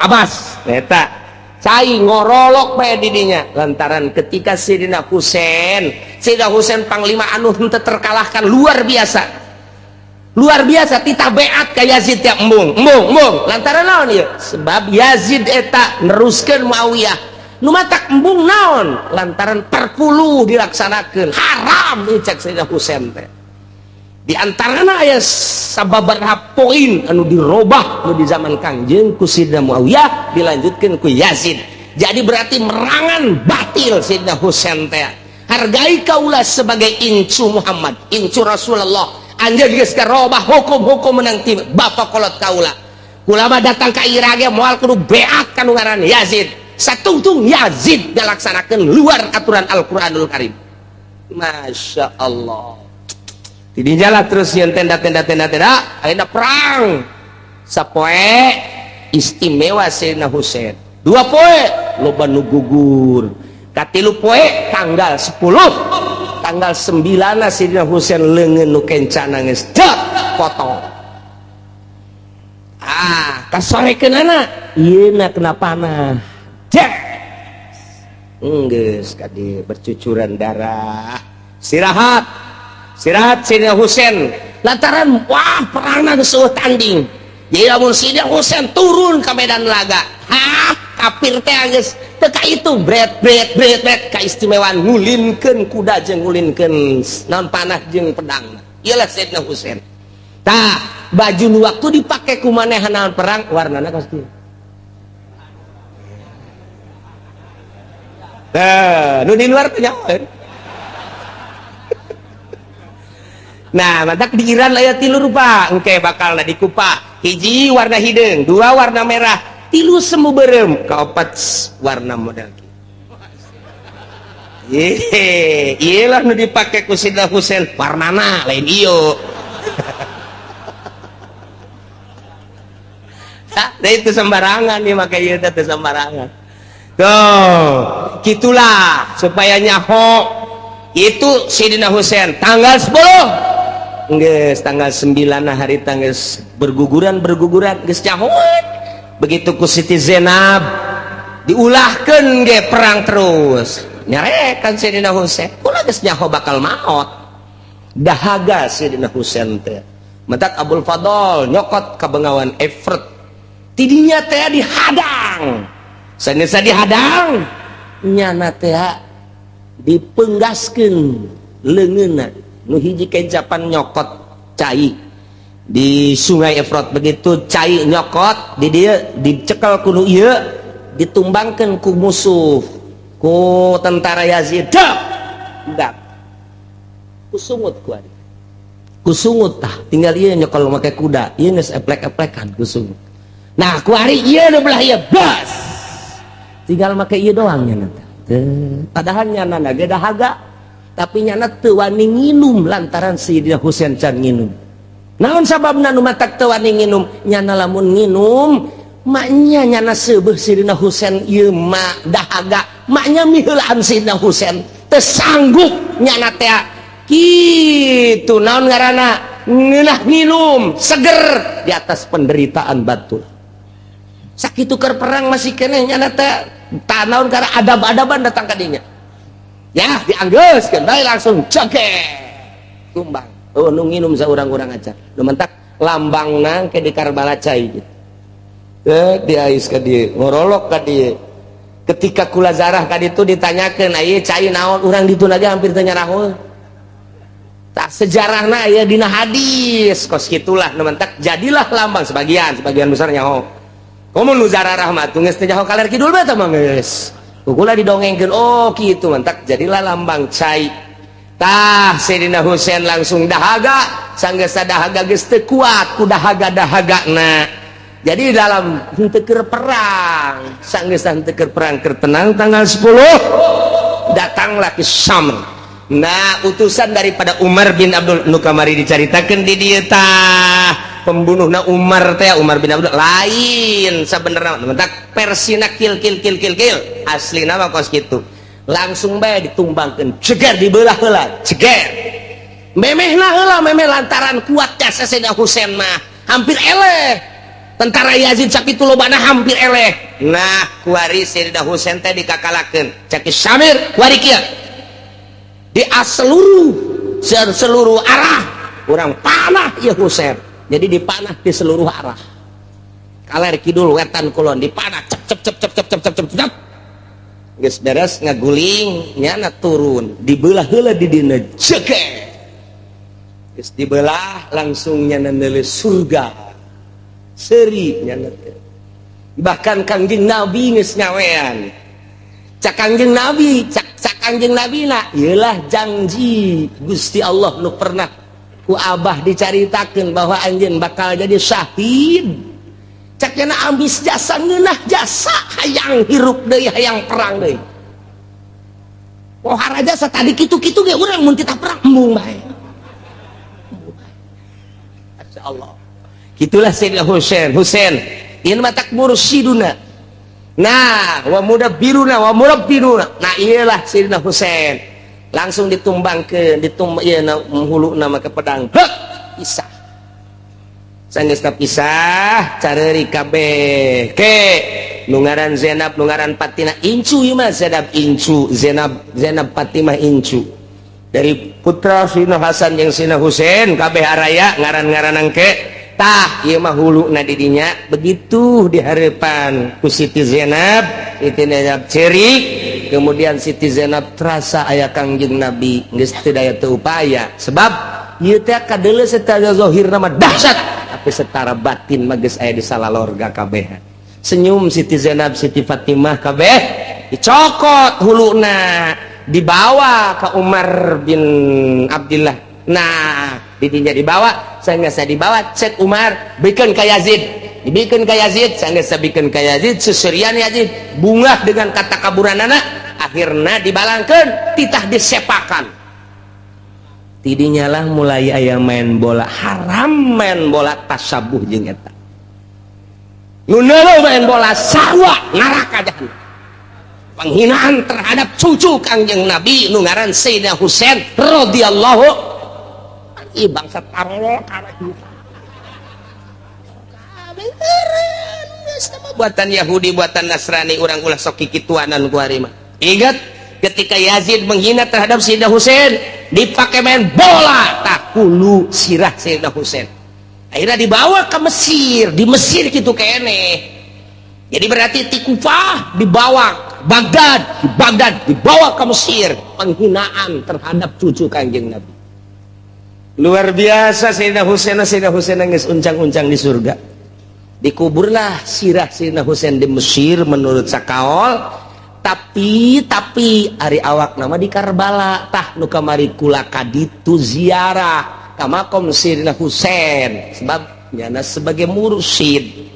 Abbas eta cai ngorolok bae didinya. Lantaran ketika Sayyidina Husain, Sayyidina Husain panglima anu henteu terkalahkan, luar biasa. Luar biasa titah beat ka Yazid tiap embung embung embung lantaran naon ieu? Sebab Yazid eta neruskeun Muawiyah nu matak embung naon lantaran perpuluh dilaksanakeun haram ieu cek Sayyidina Husain teh. Di antarana aya sababaraha poin anu dirobah nu di zaman Kangjeng ku Sayyidina Muawiyah dilanjutkeun ku Yazid. Jadi berarti merangan batil Sayyidina Husain teh. Hargai kaula sebagai incu Muhammad, incu Rasulullah. Anjeun geus karobah hukum-hukum menang ti bapak kolot kaula. Kulama datang ka Irak ge moal kudu beat kanu ngaran Yazid. Satungtung Yazid dilaksanakeun luar aturan Al-Qur'anul Karim. Masya Allah. Tidinya lah terus yang tenda-tenda tenda-tenda akhirnya perang. Sapoe istimewa Sayyidina Husain. 2 poe loba nu gugur. Katilu poe tanggal 10 tanggal 9 Sayyidina Husain leungeun nu kencana geus dek potong. Ah, kasorekeunana ieu na kena panah. Dek. Geus kadi bercucuran darah. Istirahat. Istirahat Sayyidina Husain lantaran wah perangna geus eueuh tanding. Jadi lamun Sayyidina Husain turun ke medan laga, hah kafir teh geus teu kaitung bret bret bret bret kaistimewaan ngulinkeun kuda jeung ngulinkeun naon panah jeung pedang. Iyalah Sayyidina Husain. Tah, baju nu waktu dipake ku manehna perang warnana kos kieu. Tah, nu di luar teh nyaho. Nah, mantak di Iran aya 3 rupa, engke bakalna dikupa. Hiji warna hideung, 2 warna merah, 3 semu berem, kaopat warna model kieu. Ye, ieu lah nu dipake ku Sayyidina Husain, warnana lain ieu. Nah, itu sembarangan nih make ieu teh sembarangan. Tuh, gitulah supaya nyaho itu Sayyidina Husain tanggal 10. Geus tanggal 9 hari tanggal berguguran geus nyahoan. Begitu ku Siti Zainab diulahkeun ge perang terus. Nyarekan Sayyidina Husain, ulah geus nyaho bakal maot. Dahaga Sayyidina Husain teh. Mentak Abul Fadl nyokot ka bengawan Efrat. Tidinya teh dihadang. Sanes dihadang nyana teh dipenggaskeun leungeunna. Nu hiji kencapan nyokot cai di sungai Efrat. Begitu cai nyokot di dia dicekel ku nu ieu ditumbangkeun ku musuh ku tentara Yazid. Dak kusungut ku ari kusungut tah tinggal ieu nyokol make kuda ieu geus eplek-eplekan kusungut. Nah ku ari ieu nu belah ieu bas tinggal make ieu doang nya teh. Padahal nyana ge dahaga tapi nyana teu wani nginum lantaran Sayyidina Husain can nginum. Naon sababna nu matak teu wani nginum? Nyana lamun nginum maknya nyana seubeuh Sayyidina Husain ieu mah dahaga, maknya miheulaan Sayyidina Husain teu sanggup nyana teh kitu. Naon ngaranna ngeunah nginum seger di atas penderitaan batur. Sakitu keur perang masih keneh nyana teh tanaon karena adab-adaban datang ka dinya. Ya dianggeuskeun bae langsung cekek tumbang. Oh nu nginum saurang-urang aja. Nu mentak lambangna ke di Karbala cai gitu. Diais ka dieu, ngorolok ka dieu. Ketika kula zarah ka ditu ditanyakeun, ieu cai naon? Urang ditu lagi hampir teu nyaraho. Tah sejarahna aya dina hadis kos kitulah nu mentak jadilah lambang sebagian besar nyaho. Komo nu zarah mah tuh geus teu nyaho kaler kidul bae tah mah geus. Kukula didongengkeun, oh kitu mentak jadilah lambang cai. Tah Sayyidina Husain langsung dahaga, sanggeus dahaga geus teu kuat ku dahaga-dahagana. Jadi dalam henteu keur perang, sanggeus henteu keur perang keur tenang tanggal 10 datanglah ke Syam. Nah, utusan daripada Umar bin Abdul nu kamari dicaritakeun di dieu tah. Pembunuhna Umar teh Umar bin Abdul lain sabenerna mentak persina kil kil kil kil kil aslina mah kos kitu langsung bae ditumbangkeun ceger dibelah heula ceger memehna heula memeh lantaran kuat jasa Sayyidina Husain mah hampir eleh tentara Yazid sakitu lobana hampir eleh. Nah kuari Sayyidina Husain teh dikakalakeun cek Syamir kuari kieu di seluruh arah Urang panah ya Husain. Jadi dipanah di seluruh arah, kaler, kidul, wetan, kulon, dipanah cep cep cep cep cep cep cep cep cep. Geus beres ngaguling, nyana turun, dibelah heula di dina jege. Geus dibelah, langsung nyana neuleus surga, seuri nyana teh. Bahkan Kangjeng Nabi geus nyawean. Cak Kangjeng Nabi, cak cak Kangjeng Nabi na ieulah janji Gusti Allah nu pernah ku Abah dicaritakeun bahwa anjeun bakal jadi syahid. Cak nyana, ambis jasa, ngeunah jasa, hayang hirup deui, hayang perang deui. Pohara jasa tadi kitu-kitu ge urang mun titah perang embung bae. Masya Allah. Itulah Sayyidina Husain. Husain ini matak mursiduna. Nah, wa mudabbiruna wa murabbiruna. Nah, iyalah Sayyidina Husain. Langsung ditumbangkeun, ditum ieu na huluna make pedang. Hek, pisah. Sanggeus pisah, careuri kabeh. Ke nu ngaran Zainab, nu ngaran Fatimah incu ieu mah. Zainab incu, Zainab, Zainab Fatimah incu. Dari putra Sayyidina Hasan jeung Sayyidina Husain kabeh araya ngaran-ngaran engke. Tah, ieu mah huluna di dinya begitu di harapan ku Siti Zainab. Siti Zainab cerik, kemudian Siti Zainab terasa aya Kangjeng Nabi, geus teu daya teu upaya, sebab ieu teh kadeuleu secara zahir mah dahsyat, tapi secara batin mah geus aya di salalorga kabeh. Senyum Siti Zainab, Siti Fatimah kabeh, dicokot huluna, dibawa ke Umar bin Abdillah. Nah, didinya dibawa, saya dibawa, cek Umar, bikin ka Yazid, dibikin ka Yazid. Saya bikin ka Yazid, seserian Yazid bungah dengan kata kaburan anak. Akhirnya dibalangkan, titah disepakan. Tidinya lah mulai aya main bola haram, main bola tasabuh jeung eta nu main bola sarua neraka jahanam. Penghinaan terhadap cucu Kangjeng Nabi nu ngaran Sayyidina Husain radhiyallahu. Ih, bangsa tarolo kabeh buatan Yahudi, buatan Nasrani. Urang ulah sok kikituanan ku ari mah. Ingat ketika Yazid menghina terhadap Sayyidina Husain, dipakai main bola, tak hulu sirah Sayyidina Husain akhirnya dibawa ke Mesir. Di Mesir gitu kene. Jadi berarti di Kufah dibawa Baghdad, di Baghdad dibawa ke Mesir. Penghinaan terhadap cucu Kanjeng Nabi luar biasa, Sayyidina Husain. Sayyidina Husain nangis uncang-uncang di surga. Dikuburlah sirah Sayyidina Husain di Mesir menurut sakaol, tapi ari awak nama di Karbala. Tah, nu kamari kula kaditu ziarah ka makom Sayyidina Husain sebab nyana sebagai mursyid.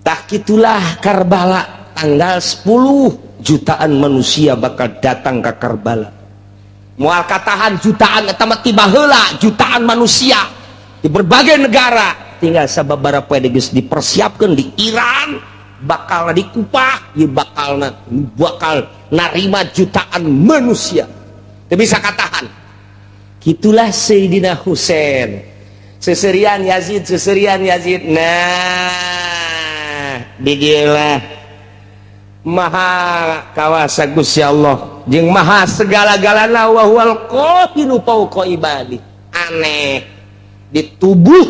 Tah, gitulah Karbala. Tanggal 10 jutaan manusia bakal datang ke Karbala, moal katahan jutaan eta mah. Tiba heula jutaan manusia di berbagai negara, tinggal sababaraha poe geus dipersiapkeun di Iran, bakal di Kupah ya, bakal bakal narima jutaan manusia, teu bisa katahan. Gitulah Sayyidina Husain, seserian Yazid, seserian Yazid. Nah, didilah maha kawasa Gusti Allah jeung maha segala-galana, wa huwal qahiru fauqa ibadi. Aneh, di tubuh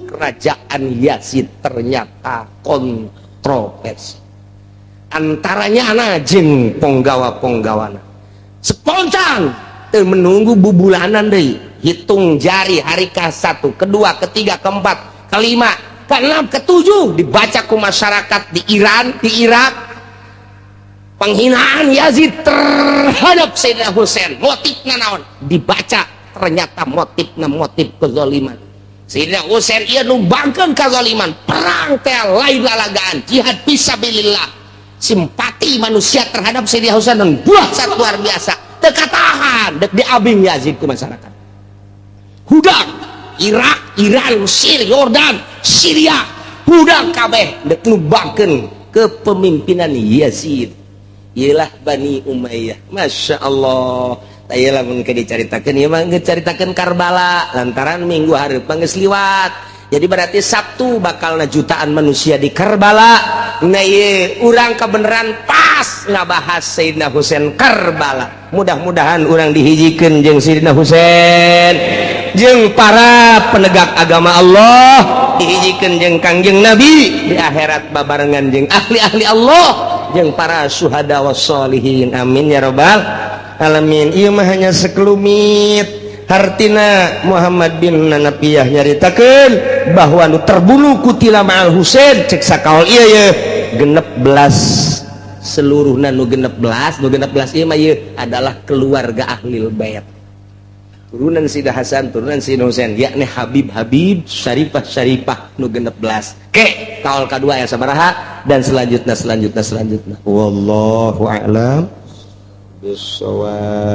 kerajaan Yazid ternyata kontroversi antaranya anak jeung ponggawa-ponggawana. Spontan teu menunggu bubulanan deui, hitung jari hari ke satu, kedua, ketiga, keempat, kelima, keenam, ketujuh, dibaca ku masyarakat di Iran, di Irak, penghinaan Yazid terhadap Sayyidina Husain motifna naon. Dibaca, ternyata motifna motif kezaliman. Sayyidina Husain ieu numbangkeun kezaliman, perang teh lain lalagaan, jihad fisabilillah. Simpati manusia terhadap Sayyidina Husain dan buah luar biasa, teu katahan, dek diabing Yazid ke masyarakat. Hudang Irak, Iran, Mesir, Yordan, Syria, hudang kabeh dek numbangkeun kepemimpinan Yazid. Ialah Bani Umayyah. Masya Allah. Iyalah, mungkin diceritakan ya mah diceritakan Karbala lantaran minggu hari geus liwat. Jadi berarti Sabtu bakal jutaan manusia di Karbala. Nah, ieu urang kebenaran pas ngabahas Sayyidina Husain, Karbala. Mudah-mudahan urang dihijikeun jeung Sayyidina Husain. jeung para penegak agama Allah dihijikeun jeung Kangjeng Nabi di akhirat babarengan jeung ahli-ahli Allah jeung para syuhada wassolihin. Amin ya robbal alamin. Ieu mah hanya sekelumit hartina Muhammad bin Hanafiyah nyaritakeun bahwa nu terbunuh kutila ma'al Husain cek sakaol ieu ye 16 seluruhna nu 16 nu 16 ieu mah ieu adalah keluarga ahlul bait, turunan Sida Hasan, turunan Sida Husain, yakni Habib Habib, Syarifah Syarifah nu 16 ke kaol kadua ya sabaraha dan selanjutnya selanjutnya selanjutnya. Wallahu a'lam bissawab.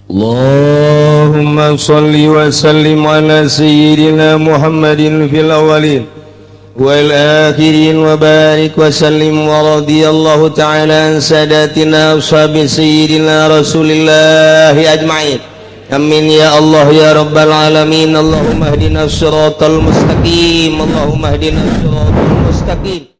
اللهم صل وسلم على سيدنا محمد في الأولين والآخرين وبارك وسلم ورضي الله تعالى عن ساداتنا أصحاب سيدنا رسول الله أجمعين. آمين يا الله يا رب العالمين. اللهم اهدنا الصراط المستقيم. اللهم اهدنا الصراط المستقيم.